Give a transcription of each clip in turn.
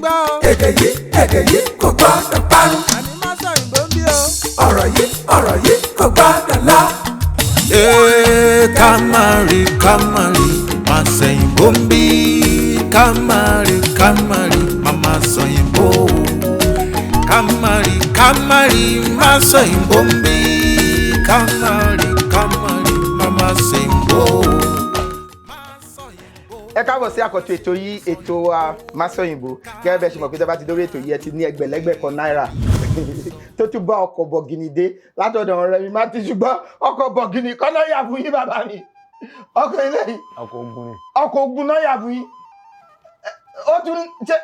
gbọ́ o. Èdè yìí, èdè yìí kò gbọ́dọ̀ parun. Àní má sọ òyìnbó ń bí o. Ọ̀rọ̀ yìí, ọ̀rọ̀ yìí kò gbọ́dọ̀ lọ. Ee, ká má rí, ká má rí, má sẹ̀yìnbó ń bí. Ká má rí, ká má rí, má má sọ̀yìnbó. Ká má rí, ká má rí, má sọ̀yìnbó ń bí. Ká má rí, ká má rí, má má sẹ̀yìnbó. Ẹ káàbọ̀ sí àkọ́tún ètò yìí, ètò wa Masọ̀yìnbó. Gẹ́gẹ́ bẹ́ẹ̀ ṣe mọ̀ pé tẹ́ bá ti dórí ètò yìí, ẹ ti ní ẹgbẹ̀lẹ́gbẹ̀ kan náírà tó tún bá ọkọ̀ bọ̀gìnì dé látọ̀dọ̀ ọ̀rẹ́ mi má ti, ṣùgbọ́n ọkọ̀ bọ̀gìnì kọ́ náà yà fún yín, bàbá mi. Ọkọ̀ eléyìí Ọkọ̀ ogun ni. Ọkọ̀ ogun náà yà fún yín. Ó tún ṣe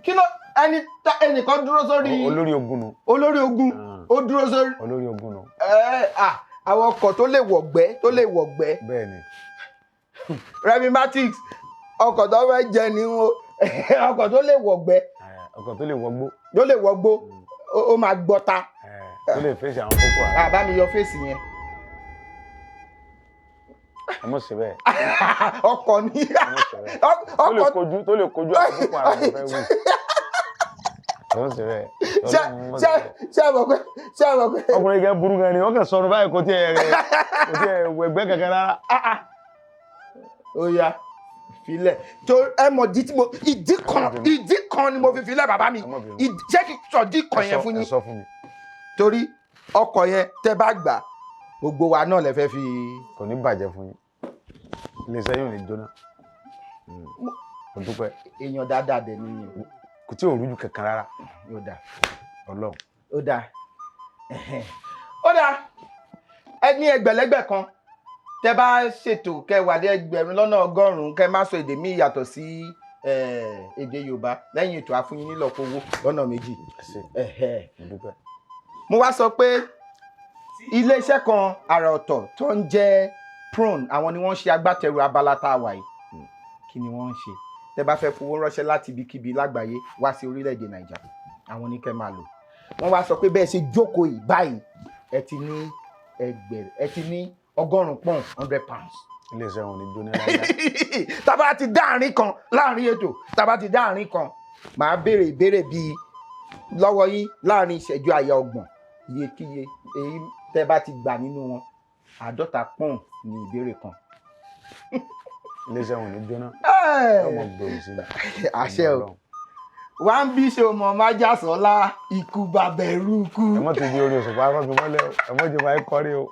kí ló ẹni ẹnìkan dúró sórí Olórí ogun nù. Olórí ogun ó dúró sórí Olórí ogun nù. Ẹ à àwọn ọkọ̀ tó lè wọ̀gbẹ́, tó lè wọ̀gbẹ́. Bẹ́ẹ̀ ni. Remy Matix, ọkọ̀ tó fẹ́ jẹ ní o, ọkọ̀ tó lè wọ̀gbẹ́. Ọkọ̀ tó lè wọgbó. Tó lè wọgbó, ó máa gbọ́ta. Tó lè fèsì àwọn Boko Haram. Àbá mi yọ fèsì yẹn. Ẹ mọ̀ sí bẹ́ẹ̀. Ọkọ̀ ní Ẹ mọ̀ sí bẹ́ẹ̀. Tó lè ọkọ̀ kojú, tó lè kojú àwọn Boko Haram mo fẹ́ wí. Ẹ mọ̀ sí bẹ́ẹ̀. Ṣé Ọlọ́run mọ̀ sí ṣé bẹ́ẹ̀. Ṣé mọ̀ pé, ṣé mọ̀ pé Ọkùnrin kan burú gan ni, wọ́n kàn sọnù báyìí, kò tiẹ̀ wẹ̀gbẹ́ kankan rárá. Ó yá, filẹ̀ tó ẹ mọ̀ ìdí tí mo ìdí kan ni mo fi filẹ̀, bàbá mi. Ẹ má bínú. Ṣé kí sọ ìdí kan Ẹ yẹn fún ẹ yín? Sọ fún mi. Torí ọkọ̀ yẹn, tẹ́ bá gbà, gbogbo wa náà lè fẹ́ fi. Kò ní bàjẹ́ fún yín. Iléeṣẹ́ yóò ní jóná. Mo dúpẹ́. Èèyàn dáadáa dẹ̀ nìyẹn. Kò tí ò rújú kankan rárá. Ó dáa. Ọlọ́run. Ó dáa, ó dáa. Ẹ ní ẹgbẹ̀lẹ́gbẹ̀ kan, tẹ́ bá ṣètò kẹ́ wà ní 1,100,000, kẹ́ má sọ èdè míì yàtọ̀ sí èdè Yorùbá lẹ́yìn ètò, àfúnyín nílọ́po owó lọ́nà méjì. Ẹ ṣé. Mo dúpẹ́. Mo wá sọ pé iléeṣẹ́ kan àrà ọ̀tọ̀ tó ń jẹ́ Prone, àwọn ni wọ́n ń ṣe agbátẹrù abala tá a wà yìí. Kí ni wọ́n ń ṣe? Tẹ́ bá fẹ́ fowó ránṣẹ́ láti ibikíbi lágbàáyé wá sí orílẹ̀-èdè Nàìjà, àwọn ní kẹ́ máa lò. Wọ́n wá sọ pé bẹ́ẹ̀ ṣe jókòó yìí báyìí, ẹ ti ní ẹ ti ní 100 pọ́n, £100. Iléeṣẹ́ wọn ò ní jóná láíláí. Tá bá ti dá àárín kan láàrin ètò, tá bá ti dá àárín kan, màá béèrè ìbéèrè bíi lọ́wọ́ yín láàrin ìṣẹ́jú àyà 30. Iyekíye èyí tẹ́ bá ti gbà nínú wọn, 50 pọ́n ní ìbéèrè kan. Iléeṣẹ́ wọn ò ní jóná. Yóò mọ gbèrú sí i. Àṣẹ o. Wá ń bí ṣe mọ̀ májàsọ́lá, ikú bàbá ẹrú kú. Ẹ mọ̀ tó di orí Òṣùpá rọ́ mi mọ́lẹ̀ o. Ẹ mọ̀ jẹ́ máa kọ́rí o.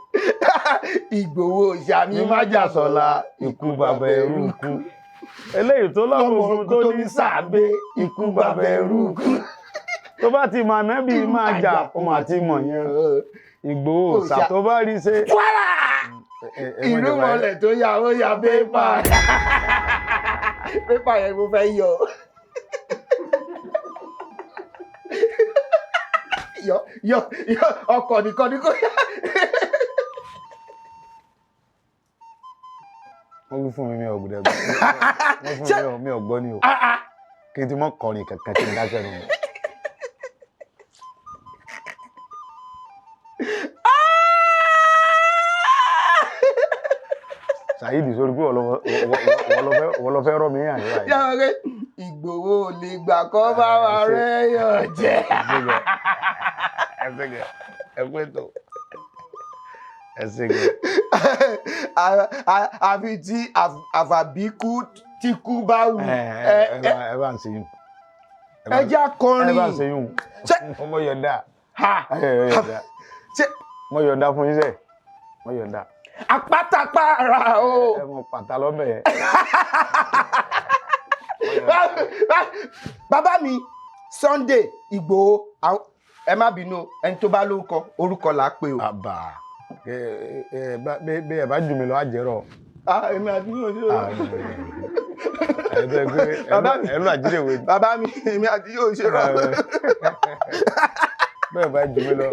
Ìgbòho ìṣàmì. Ní májàsọ́lá, ikú bàbá ẹrú kú. Eléyìí tó lọ́mọ ogun tó ní sàbẹ̀, ikú bàbá ẹrú kú. Tó bá ti mọ̀ ànábì máa jà, ó máa ti mọ̀ yẹn. Ìgbòho òòṣà tó bá rí ṣe. Kwara Ẹ mọ̀ jẹ́ máa- ìrúmọlẹ̀ tó yà, ó yà pépà, pépà yẹn mo fẹ́ yọ yọ yọ yọ. Ọkọ̀ nìkan ni kò yá. Wọ́n wí fún mi, mi ò gbọ́dọ̀ gbọ́. Wọ́n fún mi, mi ò gbọ́ ni o. Kí n ti mọ́ kọrin kankan tí n dákẹ́ nù. Saheed, sórí pé wọ́n lọ fẹ́ rọ́ mi yàn yín báyìí. Yàrá pé Ìgbòho ò lè gbà kọ́ bá wa rẹ́ yọ̀ jẹ́. Ẹ ṣé gẹ̀, ẹ pé tó. Ẹ ṣé gẹ̀. Àfi tí àfàbíkú tí kú bá wù. Ẹ bá ń ṣe yún. Ẹ jẹ́ akọrin. Ẹ bá ń ṣe yún. Mo yọ̀ǹda. Ha! Ẹ yọ̀ǹda. Ṣé Mo yọ̀ǹda fún yín sẹ́. Mo yọ̀ǹda. Àpátápàrà o. Ẹ mọ pàtà lọ́bẹ̀ yẹn. Bàbá mi Sunday Ìgbòho, ẹ má bínú o, ẹni tó bá lórúkọ, orúkọ là á pè o. Àbà ẹ ẹ bí ẹ bá jù mí lọ, àjẹrọ. Ah, èmi àti yóò ṣe o. Ẹ bẹ pé Bàbá mi. ẹ lọ àjílẹ̀ wẹ̀. Bàbá mi, èmi àti yóò ṣe rọ. Bẹ́ẹ̀ bá jù mí lọ,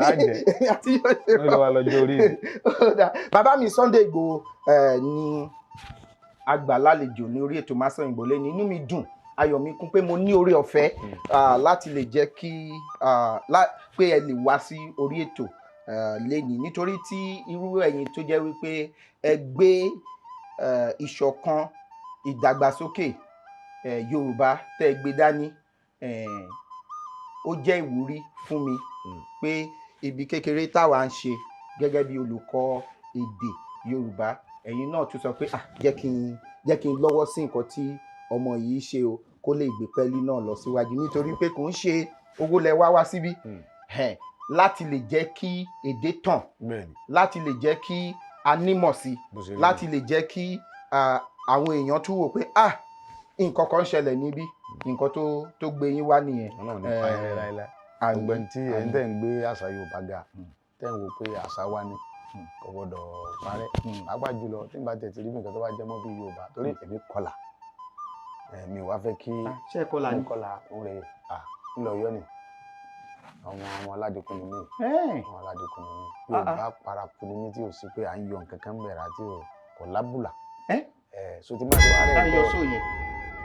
àjẹ. Èmi àti yóò ṣe Wọ́n rọ. lọ wá lọ́jọ́ orí mi. Ó dáa. Bàbá mi Sunday Ìgbòho ní àgbà lálejò ní orí ètò Masọ̀yìnbó lẹ́ni. Inú mi dùn, ayọ̀ mi kún pé mo ní orí ọ̀fẹ́ láti lè jẹ́ kí pé ẹ lè wá sí orí ètò lẹ́ni, nítorí tí irú ẹ̀yin tó jẹ́ wípé ẹ gbé ìṣọ̀kan, ìdàgbàsókè Yorùbá tẹ́ ẹ gbé dání. Ó jẹ́ ìwúrí fún mi pé ibi kékeré táwa ń ṣe gẹ́gẹ́ bí olùkọ́ èdè Yorùbá, ẹ̀yin náà tún sọ pé, "Ah, jẹ́ kí n lọ́wọ́ sí nǹkan tí ọmọ yìí ṣe o, kó lè gbé pẹ́ẹ́lí náà lọ síwájú," nítorí pé kò ń ṣe owó lẹ wá wá síbí. Láti lè jẹ́ kí èdè tàn, láti lè jẹ́ kí a nímọ̀ sí, Bó ṣe rí. láti lè jẹ́ kí àwọn èèyàn tún wò pé, ah, nǹkan kan ṣẹlẹ̀ níbí. Nǹkan tó gbé yín wá nìyẹn. Ọlọ́run ní pa yín láéláé. Àmín, Gbogbo ẹni tí ẹ̀yin àmín. tẹ́ ń gbé àṣà Yorùbá ga, tẹ́ ń wò pé àṣà wa ni, kò gbọ́dọ̀ parẹ́, pàápàá jùlọ tí n bá tẹ̀ ti rí nǹkan tó bá jẹ́ mọ́ bí Yorùbá, torí èmi kọlà, mi wá fẹ́ kí Ṣé ẹ kọlà mo ni? kọlà ń rè à ńlọ Ọ̀yọ́ ni, ọmọ ọmọ aládìkún ni mí. Ọmọ aládìkún ni mí. Yorùbá paraku ni mí tí ò sí pé à ń yọ nǹkan kan bẹ̀rẹ̀ àti kò lábùlà. Ẹ̀ so tí bá ti wá rẹ̀ Ẹ yọ sóò yẹn.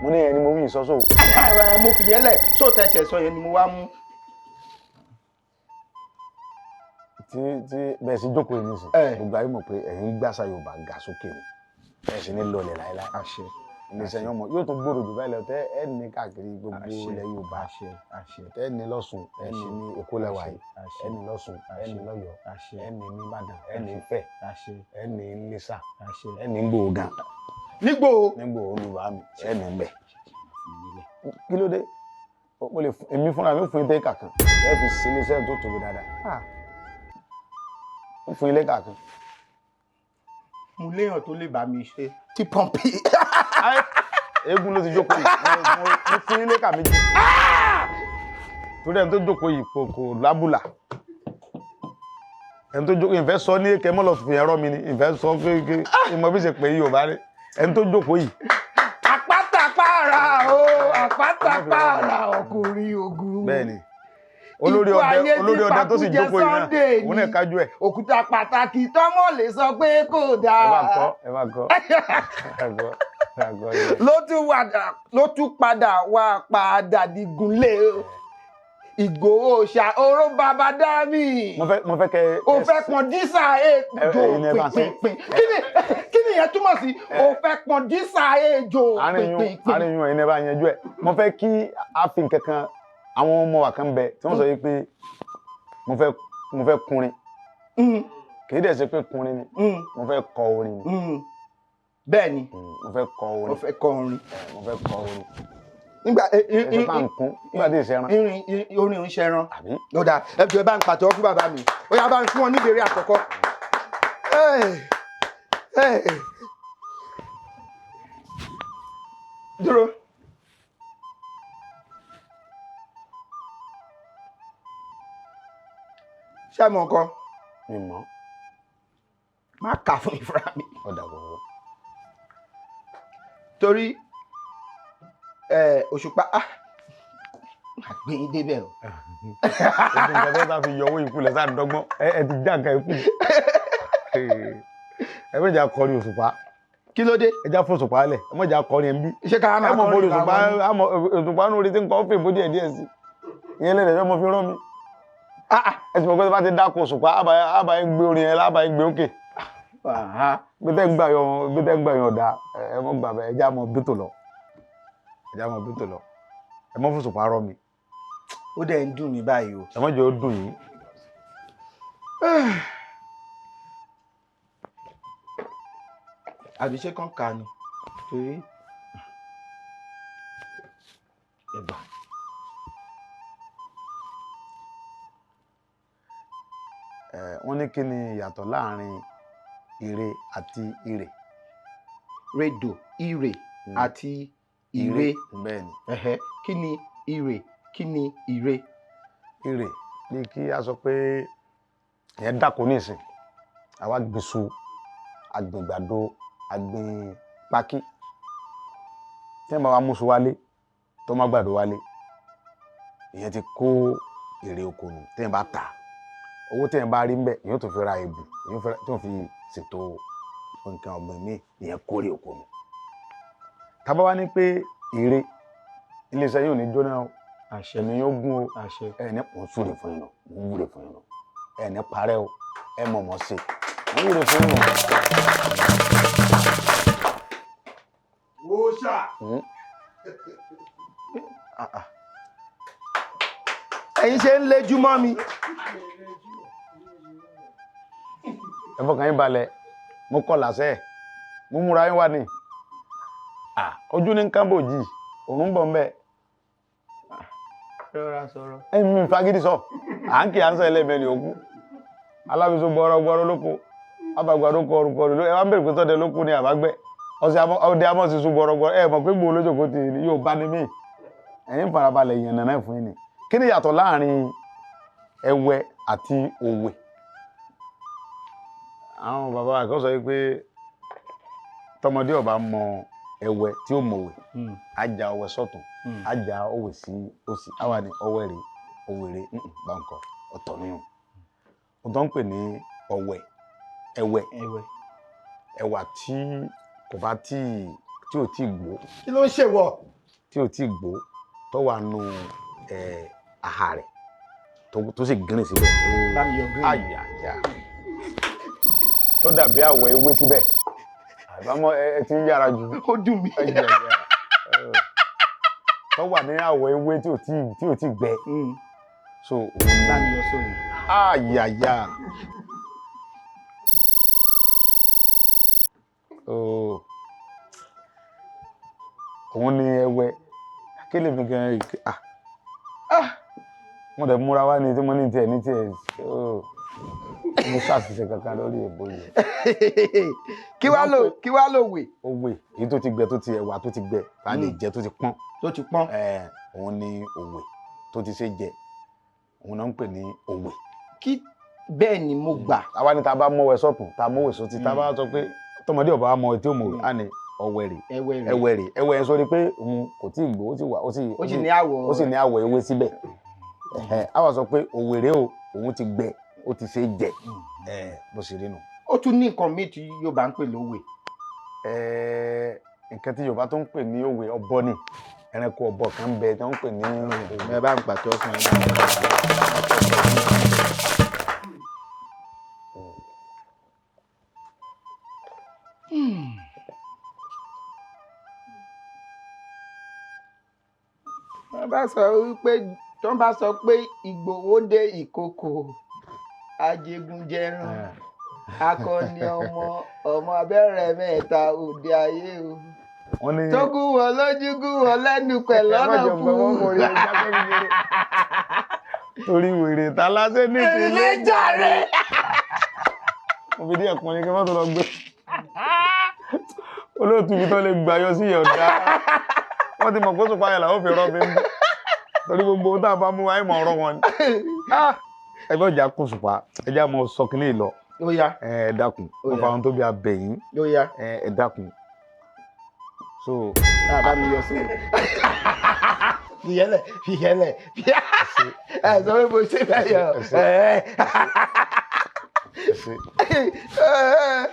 Mo ní ẹni mo wí ìsọ́sọ́. Mo fi yẹn lẹ̀, sóò tẹ̀sẹ̀ sọ yẹn ni mo wá mú. Tí bẹ́ẹ̀ sì jókòó yìí nísìn, gbogbo ayé mọ̀ pé ẹ̀yin ń gbàṣà Yorùbá ga sókè ni, ẹ̀ sì ní lọlẹ̀ láéláé. Àṣẹ. Iléeṣẹ́ yẹn ọmọ yóò tún gbòòrò jù báyìí lọ, tẹ́ ẹ ní káàkiri gbogbo ilẹ̀ Yorùbá, Àṣẹ, àṣẹ. tẹ́ ẹ ní lọ́ṣun, ẹ ní ní Èkó lẹ́wà yìí, Àṣẹ. ẹ ní lọ́ṣun, ẹ ní lọ́yọ̀ọ́, Àṣẹ. ẹ ní nìbàdàn, ẹ ní Ifẹ̀, Àṣẹ. ẹ ní Iléṣà, Àṣẹ. ẹ ní Gbòógàn. Nígbò. Nígbò olùwà mi, ẹ ní bẹ̀. Kí ló dé? Mo lè fún èmi fúnra mi fún ilé kàkan, ẹ fi sí iléeṣẹ́ tó tóbi dáadáa, ó fún ilé kàkan. Mo léèyàn tó lè bá mi ṣe tí pọ́ǹpì. Eégún ló ti jókòó yìí, mo fún ilé kà méjì torí ẹni tó jókòó yìí kò lábùlà. Ẹni tó jókòó, ìfẹ́ sọ ní èké mọ́ lọ fi ẹ̀rọ mi ni ìfẹ́ sọ pé ìmọ̀ bí ṣe pé Yorùbá rí ẹni tó jókòó yìí. Àpátápàrà o, àpátápàrà, ọkùnrin ogun. Bẹ́ẹ̀ni, olórí Ikú ọdẹ, ayé tí olórí ọdẹ tó sì Pàkújẹ jókòó yìí náà, Sunday òun náà ni. kájú ẹ̀. Òkúta pàtàkì tọ́mọ̀ lè sọ pé kò dáa. Ẹ bá ń kọ́, ẹ bá ń kọ́, ẹ bá ń kọ́, ẹ bá ń kọ́ yẹn. Ló tún padà wá padà digunlé o. Ìgbòho ṣá oró bàbá dá mi. Mo fẹ́ kẹ́ O fẹ́ pọn dísà ejò. Ẹ̀yin ẹ bá ṣe. Pínpín. Kí ni ìyẹn túmọ̀ sí? O fẹ́ pọn dísà ejò Àárín yún pínpín. Àárín yún, ẹ̀yin ẹ bá yanjú ẹ̀. Mo fẹ́ kí a fi nǹkan kan, àwọn ọmọ wa kan bẹ tí wọ́n sọ yìí pé mo fẹ́ kunrin. Kì í dẹ̀ ṣe pé kunrin ni, mo fẹ́ kọ orin ni. Bẹ́ẹ̀ ni. Mo fẹ́ kọ O orin. fẹ́ kọ orin. Mo fẹ́ kọ orin. Nígbà Ẹ ṣe bá ń kún nígbà tí ìṣẹ́ran. Irin orin ń ṣẹran. Àbí? Ó dáa, ẹ jọ̀ọ́, ẹ bá ń pàtẹ́wọ́ fún bàbá mi. Ó yá, bá ń fún wọn níbèrè àkọ́kọ́. Ẹ́ẹ̀, ẹ́ẹ̀. Dúró. Ṣé mo nǹkan? Mi mọ̀. Má kà fún ìfúra mi. Ọ̀dà gbogbo. Torí ẹ Òṣùpá, ah, má gbé yín débẹ̀ o. Gbogbo nǹkan tó bá fi yọ owó ikú lẹ sáà dọ́gbọ́n, ẹ ti já nǹkan ikú. Ẹ méjì akọrin Òṣùpá. Kí ló dé? Ẹ já fún Òṣùpá lẹ, ẹ méjì akọrin ẹ ń bí. Ṣé ká Ẹ máa mọ̀ kọrin bọ́ọ̀lù Òṣùpá ìgbà wọn ni? Àmọ́ Òṣùpá ní orí tí ń kọ́ fèbó díẹ̀ díẹ̀ sí ìyẹn lẹ́dẹ̀ẹ́ fẹ́ mọ fi rán mi. Ah, ah. Ẹ sì mọ̀ pé tó bá ti dáko Òṣùpá, àbáyé ń gbé orin yẹn lábàáyé gbé òkè. Àhá. Gbé tẹ́ ń gbà yọ, gbé tẹ́ ń gbà yọ ọ̀dà, ẹ mọ̀ gbà bẹ́ẹ̀, ẹ já mọ bítò lọ, ẹ já mọ bítò lọ, ẹ mọ̀ fún Òṣùpá rọ mi. Ó dẹ̀ ń dùn mí báyìí o. Ẹ mọ̀ jẹ́ ó dùn yín. Àbí ṣé kàn kà ni? Torí ẹ̀bà. Ẹ wọ́n ní kí ni ìyàtọ̀ láàrin ire àti ìrè? Rédò, ìrè àti ìre. Bẹ́ẹ̀ ni. Ẹ̀hẹ́. Kí ni ìrè? Kí ni ìre? Ìrè ni kí a sọ pé ìyẹn dáko nísìn, àwa gbèsò, àgbìn gbàdo, àgbìn pákí, tí wọn bá wa múṣu wálé tó má gbàdo wálé, ìyẹn ti kó èrè oko nù. Tí wọn bá tà, owó tí wọn bá rí ńbẹ̀, ìyẹn tó fi ra ebù, ìyẹn tó fi ṣètò nǹkan ọ̀gbìn míì, ìyẹn kórè oko nù. Tá bá wá ní pé èrè iléeṣẹ́ yóò ní jóná o. Àṣẹ. Ẹ̀mí yóò gún o. Àṣẹ. Ẹ ní mò ń súre fún yín lọ, mò ń wúre fún yín lọ, ẹ ní parẹ́ o, ẹ mọ̀ mọ̀ sí i, mò ń wúre fún yín lọ. Òòṣà. Ah, ah. Ẹ̀yin ṣe ń lejú mọ́ mi. Ẹ fọkàn yín balẹ̀, mo kọ́ làṣẹ, mo múra yín wá ní. Ojú ní kábòjì, òun ń bọ̀ ń bẹ́ẹ̀. Rọra sọ̀rọ̀. Ẹ̀mí mi fagídí sọ, à ń kí à ń sọ ẹlẹ́mẹ̀rin òkú. Alábìsọ gbọ́rọ̀ lóko, abàgbàdo kọrù kọrù ló, ẹ wá ń bèrè pé tọ́dẹ lóko ni àbágbẹ́. Ọ̀sẹ̀ ọdẹ amọ̀ sísun gbọ́rọ̀ gbọ́rọ̀, ẹ mọ̀ pé gbòó lójókòó ti yóò bá ní mí. Ẹ̀yin farabalẹ̀ yẹn nàná fún yín ni. Kí ni ìyàtọ̀ láàrin ẹwẹ àti òwe? Àwọn bàbá wa kan sọ pé tọmọdé ò bá mọ ẹwẹ tí ó mọ̀wé, á ja ọwẹ́ sọ́tún, á ja òwe sí òsì, á wà ní ọwẹ́ rè, òwe rè, báńkọ ọ̀tọ̀ ni o. Ohun tó ń pè ní ọwẹ́, ẹwẹ, ẹwà tí kò bá tí tí ò tí gbó. Kí ló ń ṣèwọ? Tí ò tí gbó tó wà nù àhà rẹ̀ tó sì gírin síbẹ̀. Bá mi yọ green. Àyàyà. Tó dàbí àwọ̀ ewé síbẹ̀. Àbámọ̀ ẹ ti ń yára jù. Ó dùn mí. Tó wà ní àwọ̀ ewé tí ò tí gbẹ. So òun ni. Bá mi yọ sórí. Àyàyà. Òun ni ẹwẹ. Kí lè mi gan-an? Mo dẹ̀ múra wá ní tí mo ní tiẹ̀ ní tiẹ̀. Mo ṣàṣìṣe kankan lórí èbó yìí. Kí wá lò wè? Òwe èyí tó ti gbẹ tó ti ẹ̀wà tó ti gbẹ tá a lè jẹ tó ti pọ́n. Tó ti pọ́n. Òun ni òwe tó ti ṣe jẹ. Òun náà ń pè ní òwe. Kí bẹ́ẹ̀ ni mo gbà. Àwa ni tá a bá mọ̀wẹ́ sọ́tún, tá a mọ̀wẹ́ sọ́tì, tá a bá sọ pé tọmọdé ọba wa mọ etí òmòwé, á ní ọwẹ́ rè, ẹwẹ́ rè, ẹwẹ́ yẹn sọ ni pé òun kò tí ì gbó, ó sì wà, ó sì ní àwọ̀, ó sì ní àwọ̀ ewé síbẹ̀. Á wá sọ pé òwe rè o, òun ti gbẹ, ó ti ṣe jẹ. Bó ṣe rí nu. Ó tún ní nǹkan míì tí Yorùbá ń pè lówe. Nǹkan tí Yorùbá tó ń pè ní òwe ọ̀bọ ni. Ẹranko ọ̀bọ kan bẹ tí wọ́n ń pè ní òwe. Ẹ bá ń pàtó fún ẹ. Wọ́n bá sọ wípé tó bá sọ pé Ìgbòho dé ìkòkò ajégunjẹran akọni ọmọ ọmọ abẹ́rẹ́ mẹ́ta òde ayé o tó gún wọn lójú gún wọn lẹ́nu pẹ̀lú ọ̀nà fún torí wèrè ta lásán ní ilé jàre. Mo fi díẹ̀ kún ni kí wọ́n tó lọ gbé olóòtú ibi tó lè gbàyọ sí ìyọ̀dá wọ́n ti mọ̀ kó sùn payọ̀ làwọn fi rọ́ mi ń bọ̀ torí gbogbo ohun tá a bá mú wa ìmọ̀ ọ̀rọ̀ wọn ni. Ẹgbẹ́ ọjà kò sùpà ẹjẹ́ àmọ́ sọ kínní lọ. Ẹ dákun ó fa ohun tó bí abẹ̀yìn. Ẹ dákun. So. Bá mi yọ sí i. Fìyẹ́lẹ̀ fìyẹ́lẹ̀ ẹ sọ pé mo ṣe bẹ́ẹ̀ yọ.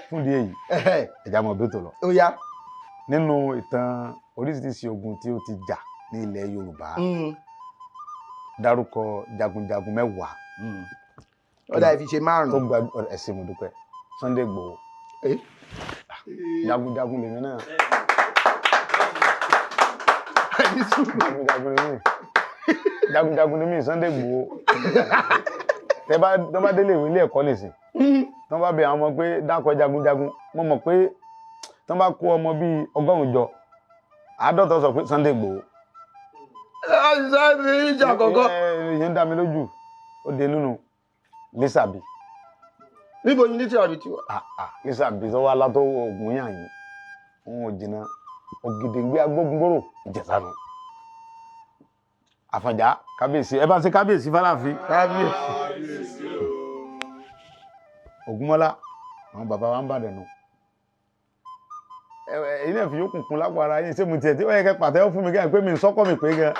Fún ìdí èyí ẹjẹ́ àmọ́ bí ó tó lọ. Nínú ìtàn oríṣiríṣi ogun tí ó ti jà ní ilẹ̀ Yorùbá, dárúkọ jagunjagun mẹ́wàá. Ó dà fi ṣe márùn-ún. Tó gba ẹ̀sìn mo dúpẹ́. Sunday Igboho. Jagunjagun lèmi náà. Jagunjagun lèmi. Jagunjagun lèmi Sunday Igboho. Tẹ bá tọ́ bá délé ìwé ilé ẹ̀kọ́ nìsín. Tọ́ bá bẹ àwọn ọmọ pé dákọ̀ jagunjagun. Mo mọ̀ pé tọ́ bá kó ọmọ bíi 100 jọ, 50 sọ pé Sunday Igboho. Ìyẹn ń dá mi lójú, ó de nínú Lísàbí. Níbo ni Lísàbí ti wà? Lísàbí tó wá látọ̀ Ògùn yàn yín, òun ò jìnnà Ògèdèngbé agbógungbòrò Ìjẹ̀ṣà nù. Àfọ̀njá kábíyèsí, ẹ bá ṣe kábíyèsí fáláàfin. Kábíyèsí. Ògúnmọ́lá, àwọn bàbá wa ń bàdàn nù. Ẹ̀yin náà fi yókù kún lápò ara yín, ṣé mo tiẹ̀ tí ó yẹ kẹ́ pàtẹ́wọ́ fún mi kẹ́ pé mi ń sọ́kọ̀ mi pé gan.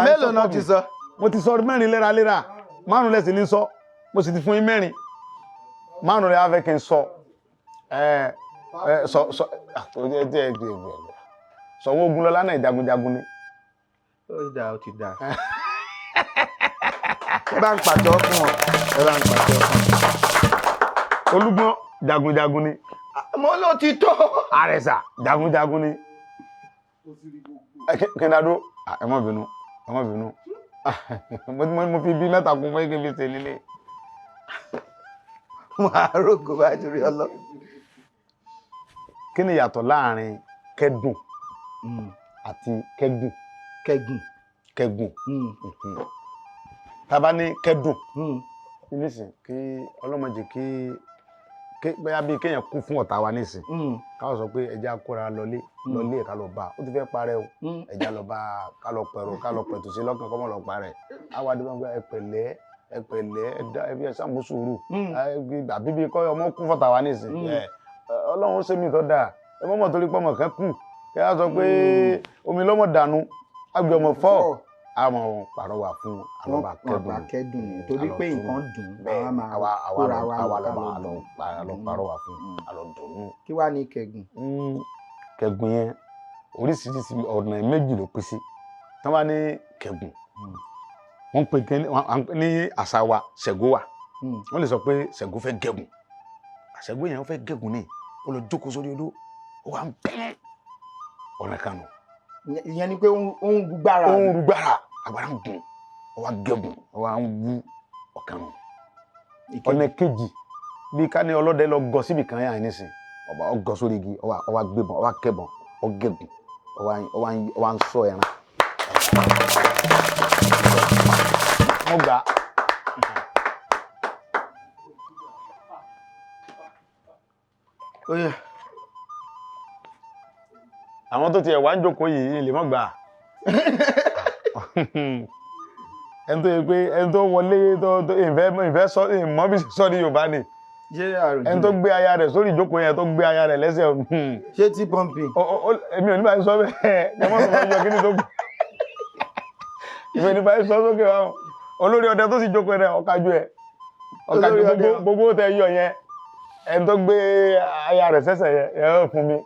Mélòó náà ti sọ? Mo ti sọ mẹ́rin léraléra, márùn lẹ́sìn ní sọ, mo sì ti fún yín mẹ́rin. Márùn lẹ́ wá fẹ́ kí n sọ. Sọ̀wọ́ Ògúnlọlá náà jagunjagun ni. Ó dà, ó ti dà. Ẹ bá ń pàtẹ́wọ́ fún ọ, ẹ bá ń pàtẹ́wọ́ fún ọ. Olúgbọ́n jagunjagun ni. Mo ló ti tó. Àrẹ̀sà jagunjagun ni. Kí n dá dúró, ẹ má bínú, ẹ má bínú. Mo fi bí mẹ́ta kún fún kí n fi ṣe lílé. Mo àrògò bá torí ọlọ. Kí ni ìyàtọ̀ láàrin kẹ́dùn àti kẹ́gùn? Kẹ́gùn. Kẹ́gùn. Tá a bá ní kẹ́dùn nísìn, kí ọlọ́mọdé kí bóyá bíi kéèyàn kú fún ọ̀tá wa nísìn, káwọn sọ pé ẹja kóra lọlé lọlé, ká lọ bá ó ti fẹ́ parẹ́ o, ẹja lọ bá ká lọ pẹ̀rọ, ká lọ pẹ̀tù sí lọ́kàn kọ́mọ lọ parẹ́. Àwa àdúgbò pé ẹ pẹ̀lẹ́, ẹ pẹ̀lẹ́, ẹ dá ẹbí ẹ sàmú sùúrù. Àbí bíi kọ́ ọmọ kú fọ́tà wa nísìn, Ọlọ́run ó ṣe mí tó dáa, ẹ mọ́mọ́ torí pọ́mọ kan kú kí á sọ pé omi lọ́mọ dànù, àgbẹ̀ ọmọ fọ́, àmọ́ pàrọwà fún àlọ́ba kẹ́dùn ni, torí pé nǹkan dùn, àwa máa kóra wa lọ ká lọ pàrọwà fún àlọ́ dùnú. Kí wàá ní kẹ́gùn? Kẹ́gùn yẹn oríṣiríṣi ọ̀nà méjì ló pín sí. Tí wọ́n bá ní kẹ́gùn, wọ́n pè ní àṣà wa Ṣẹ̀gó wa, wọ́n lè sọ pé Ṣẹ̀gó fẹ́ gẹ̀gùn. Ṣẹ̀gó yẹn fẹ́ gẹ̀gùn ni, ó lọ jókòó sórí odó, ó wà ń bẹ́ẹ̀ ọ̀nà kan nù. Ìyẹn ni pé ó ń rúgbára. Ó ń rúgbára, agbára ń gùn, ó wá gẹ̀gùn, ó wá ń wú ọ̀kan nù. Ọ̀nà kejì, bí ká ní ọlọ́dẹ lọ gọ síbi kan yà nísìn, ọba ó gọ sórí igi, ó wá gbébọn, ó wá kẹ́bọn, ó gẹ̀gùn, ó wá ń sọ ẹran. Mo gbà. Àwọn tó tiẹ̀ wá ń jókòó yìí lè mọ́ gbà. Ẹni tó yẹ pé ẹni tó wọlé tó ìfẹ́ sọ ìmọ̀ bí sọ ní Yorùbá ni. Ẹni tó gbé aya rẹ̀ sórí ìjókòó yẹn, tó gbé aya rẹ̀ lẹ́sẹ̀. Ṣé tí pọ́ǹpì? Èmi ò ní báyìí sọ bẹ́ẹ̀, ẹ mọ́ sọ yọ kíní tó gbé. Ìfẹ́ ní báyìí sọ sókè wa. Olórí ọdẹ tó sì jókòó rẹ̀ ọ̀kájú ẹ̀. Ọ̀kájú gbogbo tẹ yọ yẹn. Ẹni tó gbé aya rẹ̀ sẹ́sẹ̀ yẹn, ẹ fún mi.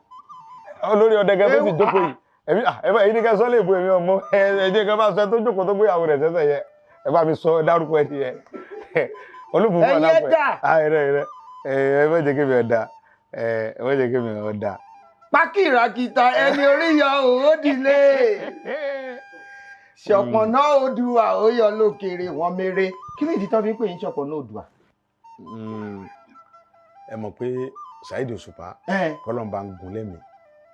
Olórí ọdẹ gẹ́gẹ́ tó sì jókòó yìí, èmi èyí ni ká sọ lè bo èmi ọmọ ẹ jẹ́ ká bá sọ tó jókòó tó gbéyàwó rẹ̀ sẹ́sẹ̀ yẹ, ẹ bá mi sọ dárúkọ ẹ nìyẹn. Olúbùkún alápẹ ẹ ẹ ẹ má jẹ́ kémi ọ̀dà, ẹ má jẹ́ kémi ọ̀dà. Pákìràkìtà ẹni orí yọ òódìlé Ṣọ̀pọ̀nná Oòduà ó yọ lókèrè wọn mèrè. Kí ni ìdí tán fi ń pè yín Ṣọ̀pọ̀nná Oòduà? Ẹ mọ̀ pé Saheed Òṣùpá kọ́lọ́mbà ń gùn lẹ́mìí.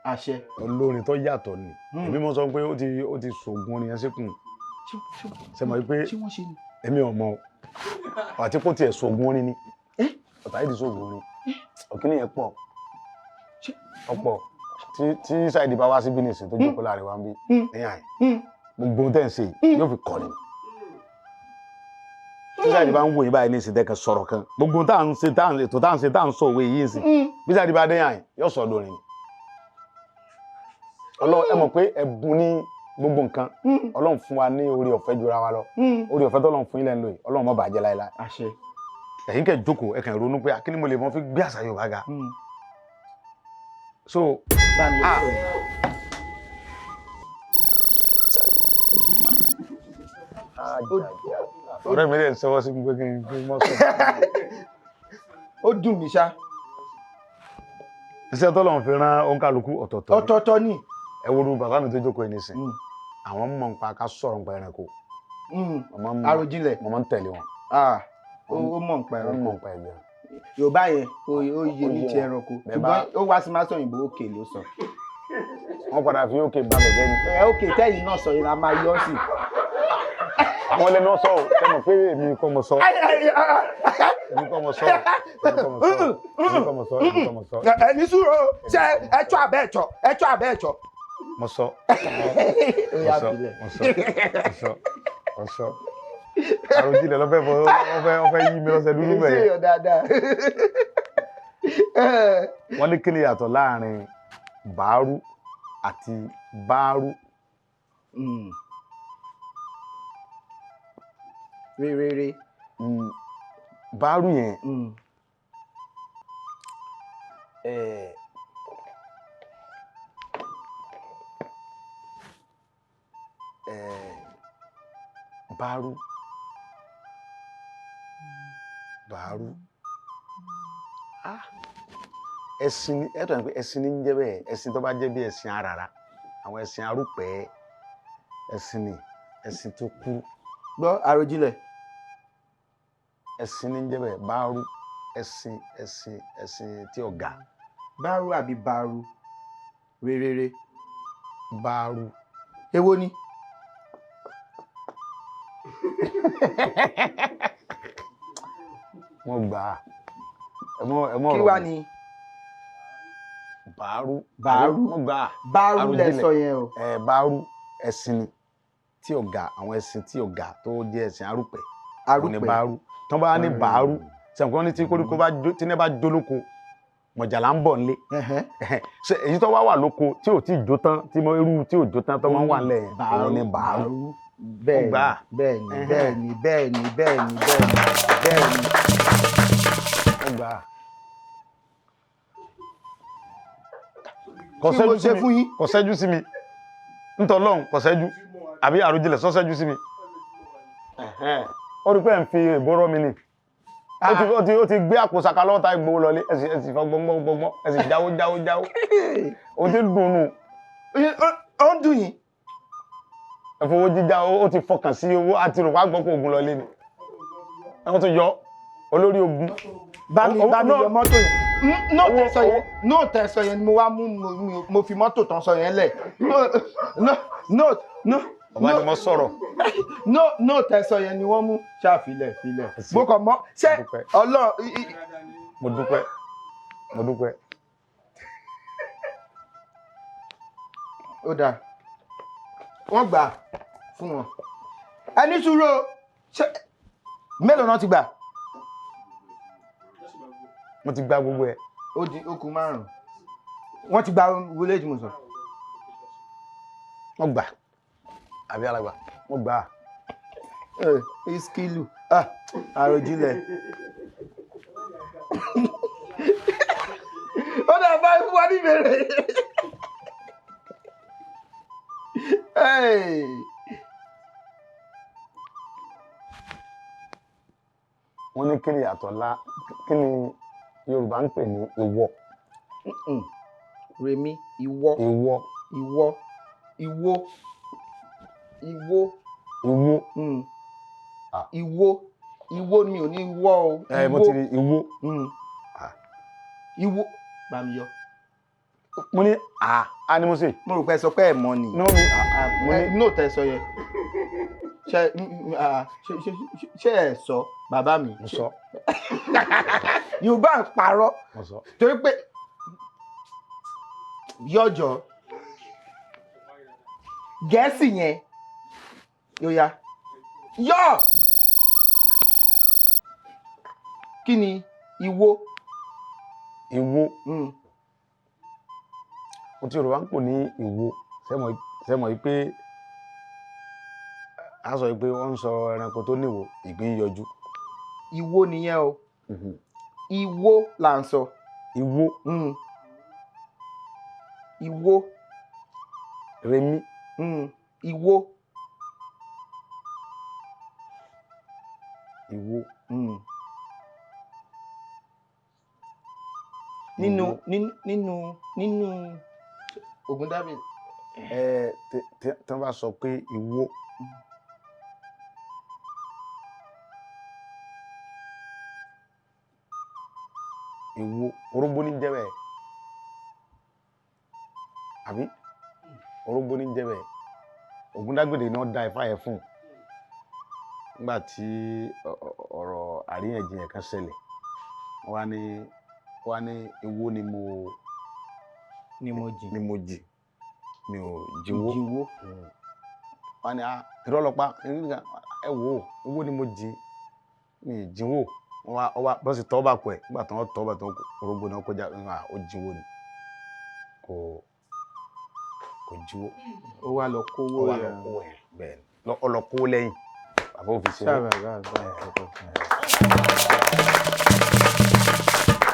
Àṣẹ. Olórin tó yàtọ̀ ni. Èmi mọ̀ sọ pé ó ti ṣògùn orin yẹn síkùn. Ṣe mọ̀ pé èmi ò mọ̀ àti kó tiẹ̀ ṣògùn orin ni. Saheed ṣògùn orin. Ọ̀kíní yẹn pọ̀. Ọ̀pọ̀ tí Saheed bá wá síbí nìsín tó jókòó láàrin wa ń bí ẹ̀yìn àyè. Gbogbo ohun tẹ́ ń ṣe yóò fi kọ́ni. Tí Saheed bá ń wò yín báyìí ní ìsìn tẹ́kẹ̀ sọ̀rọ̀ kan. Gbogbo ohun tá à ń ṣe, ètò tá à ń ṣe, tá à ń sọ òwe yìí ń sìn. Bí Saheed bá dé yàn yóò sọ lórin ni. Ọlọ́run, ẹ mọ̀ pé ẹ̀bùn ní gbogbo nǹkan. Ọlọ́run fún wa ní orí ọ̀fẹ́ jura wa lọ. Orí ọ̀fẹ́ tọ́lọ́run fún ilẹ̀ ń lò yìí, Ọlọ́run má bàjẹ́ láéláé. Àṣẹ. Ẹ̀yin kẹ́ jókòó, ẹ kàn ronú pé kí ni mo lè mọ fi gbé àṣà Yorùbá ga. So ọ̀rẹ́ mi lè sọwọ́ sí mi pé kí n mọ́ sọ. Ó dùn mí ṣá. Iṣẹ́ tọ́lọ́run fi rán òǹkàlùkù ọ̀tọ̀ọ̀tọ̀. Ọ̀tọ̀ọ̀tọ̀ ni. Ẹ wo bàbá mi tó jókòó yìí nísìn, àwọn mọ̀ nípa ká sọ̀rọ̀ nípa ẹranko. Àròjinlẹ̀. Mo máa ń tẹ̀lé wọn. Ó mọ̀ nípa ẹranko. Ó mọ̀ nípa ẹ̀gbẹ́. Yorùbá yẹn ó yé ní ti ẹranko, ṣùgbọ́n ó wá sí máa sọ òyìnbó òkè ló sọ. Wọ́n padà fi òkè balẹ̀ jẹ́ ni. Ẹ òkè tẹ́yìn náà sọ yìí la máa yọ sí. Àwọn ẹlẹ́nu sọ ọ́, ṣé mọ̀ pé èmi kọ́ mo sọ. Èmi kọ́ mo sọ. Èmi kọ́ mo sọ. Èmi kọ́ mo sọ. Èmi kọ́ mo sọ. Ẹ ní sùúrù, ṣé ẹ tọ́ abẹ́ ẹ̀tọ́, ẹ tọ́ abẹ́ ẹ̀tọ́. Mo sọ. Mo sọ. Mo sọ. Mo sọ. Mo sọ. Àròjinlẹ̀ lọ́fẹ́ fọ, ọfẹ́ yí mi lọ́sẹ̀ dúdú bẹ́ẹ̀. Ṣé yọ dáadáa? Wọ́n ní kí ni yàtọ̀ láàrin bàárù àti báárù? Rere. Báárù yẹn báárù báárù ẹṣin ẹ tọ́ ni pé ẹṣin ní ń jẹ́ bẹ́ẹ̀. Ẹṣin tó bá jẹ́ bí ẹṣin àràrà, àwọn ẹṣin arúpẹ́, ẹṣin ni ẹṣin tó kú. Gbọ́ àròjinlẹ̀. Ẹṣin ní jẹ́ bẹ́ẹ̀, báárú, ẹṣin ẹṣin ẹṣin tí ọ̀gá. Báárú àbí báárú? Réréré. Báárú. Èwo ni? Wọ́n gbà á. Ẹ mọ́ Kí ọ̀rọ̀ wá mi. ni? Báárú. Báárú. Wọ́n gbà á. Báárú lẹ Àròjinlẹ̀. sọ yẹn o. Ẹ báárú ẹṣin ni tí ọ̀gá, àwọn ẹṣin tí ọ̀gá tó jẹ́ ẹṣin arúpẹ̀. Òun ni Arúpẹ̀. báárú. Tán bá ní báárú, sẹ̀ǹkọ́ ní tí koríko bá jó, tí iná bá jó lóko, mọ̀jàlá ń bọ̀ nílé. Ẹ̀hẹ́n. Ṣé èyí tó wá wà lóko tí ò tí ì jó tán, tí mo irú tí ò jó tán tó máa ń wà nílẹ̀ yẹn, òun ni báárú. Bẹ́ẹ̀ni, Ó gbà á. bẹ́ẹ̀ni, Ẹ̀hẹ́n. bẹ́ẹ̀ni, bẹ́ẹ̀ni, bẹ́ẹ̀ni, bẹ́ẹ̀ni, bẹ́ẹ̀ni. Ó gbà á. Kí mo ṣe fún yín? Kò ṣẹ́jú sí mi. Ntọ́ lọ́hùn kò ṣẹ́jú. Àbí àròjinlẹ̀ sọ ṣẹ́jú sí mi. Ó rí pé ẹ̀ ń fi èbó rọ́ mi ni. Ó ti gbé àpò saka lọ́wọ́ tá ìgbowó lọlé, ẹ sì fọ gbọ́ngbọ́n gbọ́ngbọ́n, ẹ sì jáwó jáwó jáwó. Ó ti dùn nù. Ó ń dùn yín. Ẹ fowó jíjá, ó ti fọkàn sí owó àti rò wá gbọ́ pé ogun lọlé ni. Ẹ wọ́n tún yọ olórí ogun. Bá mi bá mi Owó- yọ mọ́tò yẹn. No Owó- tẹ sọ yẹn, no tẹ sọ yẹn ni mo wá mú mo fi mọ́tò tán sọ yẹn lẹ̀. No no no no. Bàbá ni mo sọ̀rọ̀. No no tẹ sọ yẹn ni wọ́n mú. Ṣáà filẹ̀ filẹ̀. Mo kàn mọ́ ṣé Mo dúpẹ́. Ọlọ́run Mo dúpẹ́. Mo dúpẹ́. Ó dáa. Wọ́n gbà fún wọn. Ẹni sùúrù o. Ṣé mélòó náà ti gbà? Mo ti gba gbogbo ẹ̀. Ó di okùn márùn-ún. Wọ́n ti gba wọlé tí mo sọ. Wọ́n gbà. Àbí alàgbà. Wọ́n gbà. Ẹ iskilu ah àròjinlẹ̀. Ó dà bá fún wa níbèrè. Hey. Wọ́n ní kí ni ìyàtọ̀ ńlá, kí ni Yorùbá ń pè ní ìwọ? Mm-mm. Rèmi ìwọ. Ìwọ. Ìwọ ìwọ ìwọ. Ìwọ. Mm. Ah. Ìwọ ìwọ mi ò ní wọ o. Ẹ mo ti rí ìwọ. Mm. Ah. Ìwọ bá mi yọ. Mo ní à á ní mo sè. Mo rò pé ẹ sọ pé ẹ mọ̀ ni. Ní mi mo ní. No tẹ sọ yẹn. Ṣé ṣé ẹ sọ bàbá mi? Mo sọ. Yorùbá ń parọ́ Mo sọ. torí pé yọjọ Gẹ̀ẹ́sì yẹn yóò yá yọ kí ni ìwo? Ìwo. Mm. Mo ti Yorùbá ń pè ní ìwo. Ṣé mọ̀ pé a sọ pé wọ́n ń sọ ẹranko tó níwo, ìgbín yọjú. Ìwo nìyẹn o. Ìwo là ń sọ. Ìwo. Mm. Ìwo. Rẹ̀mí. Mm. Ìwo. Ìwo. Mm. Nínú nínú nínú Ògúndábì. Ẹ tí wọ́n bá sọ pé ìwo. Ìwo orógbó ní jẹ́ bẹ́ẹ̀. Àbí orógbó ní jẹ́ bẹ́ẹ̀. Ògúndágbèdè náà da ifá yẹn fún un. Nígbà tí ọ̀rọ̀ àríyànjiyàn kan ṣẹlẹ̀, wọ́n wá ní ìwo ni mo ni mo jì. Ni mo jì. Mi ò jìwó. Jìwó. Wọ́n ní irọ́ lọ pa, ẹ wò ó, ìwo ni mo jì, mi ì jìwó. Wọ́n wá bọ́ sí tọ́ bá pọ̀ ẹ̀, nígbà tí wọ́n tọ́ bá tó orógbó náà kọjá, ó jìwó ni. Kò jìwó. Ó wá lọ kówó Ó wá lọ yẹn. kówó yẹn, bẹ́ẹ̀ ni. Ó lọ kówó lẹ́yìn. Bàbá ò fi ṣeré. Sábà bá bá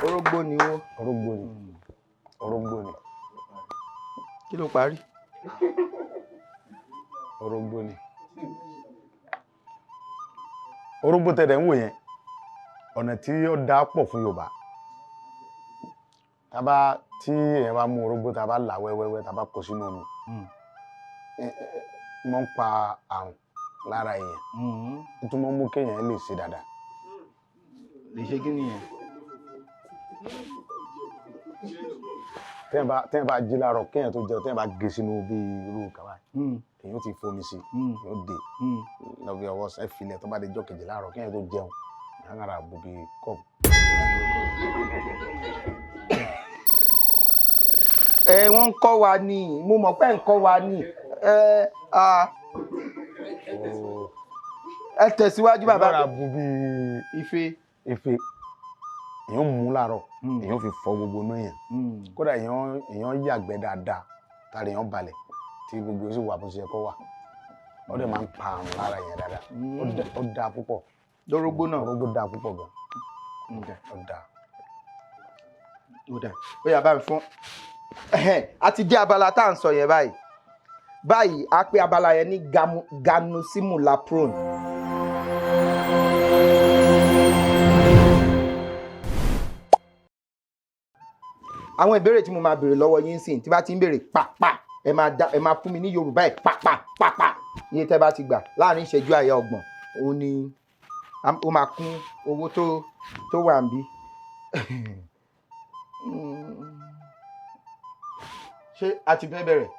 Orógbó ni wó. Orógbó ni. Orógbó ni. Kí ló parí? Orógbó ni. Orógbó tẹ̀lé ń wò yẹn, ọ̀nà tí ó dá pọ̀ fún Yorùbá. Tábá tí èèyàn bá mú orógbó tá bá là wẹ́wẹ́wẹ́ tá bá kó sínú omi. Mọ́ ń pa àrùn. Lára èèyàn, ó tún máa ń mú kéèyàn lè ṣe dáadáa. Lè ṣe kí nìyẹn? Téèyàn bá jí láàárọ̀, kéèyàn tó jẹun, téèyàn bá gé sínú bí irú kàwá, èèyàn ti fomi sí, èèyàn dè lọ bí ọwọ́ ẹ filẹ̀, tó bá dé jọ́ kejì láàárọ̀, kéèyàn tó jẹun, èèyàn kàrà bù bí kọ́ọ̀pù. Ẹ wọ́n ń kọ́ wa ní, mo mọ̀ pé ń kọ́ wa ní ẹ a ẹ tẹ̀síwájú, bàbá. Èèyàn rà bù bí ife. Ife, èèyàn mú láàárọ̀, èèyàn fi fọ gbogbo inú èèyàn. Kódà èèyàn yàgbẹ́ dáadáa, tàbí èèyàn balẹ̀ tí gbogbo ó sì wà bó ṣe yẹ kó wà. Ó dẹ̀ máa ń pa àrùn lára èèyàn dáadáa. Ó dáa púpọ̀. Lórógbó náà. Orógbó dáa púpọ̀ gan. Ó dáa. Ó dà, ó yá, bá mi fún. Ẹhẹ́n, a ti dé abala tá à ń sọ yẹn báyìí báyìí. A pè abala yẹn ní ganusimulaprone. Àwọn ìbéèrè tí mo máa béèrè lọ́wọ́ yín sìn, tí bá ti ń béèrè pàpà, ẹ máa dá, ẹ máa fún mi ní Yorùbá ẹ̀ pàpà pàpà. Iye tẹ́ bá ti gbà láàrin ìṣẹ́jú àyà 30, òun ni ó máa kún owó tó wà níbí. Ṣé a ti fẹ́ bẹ̀rẹ̀?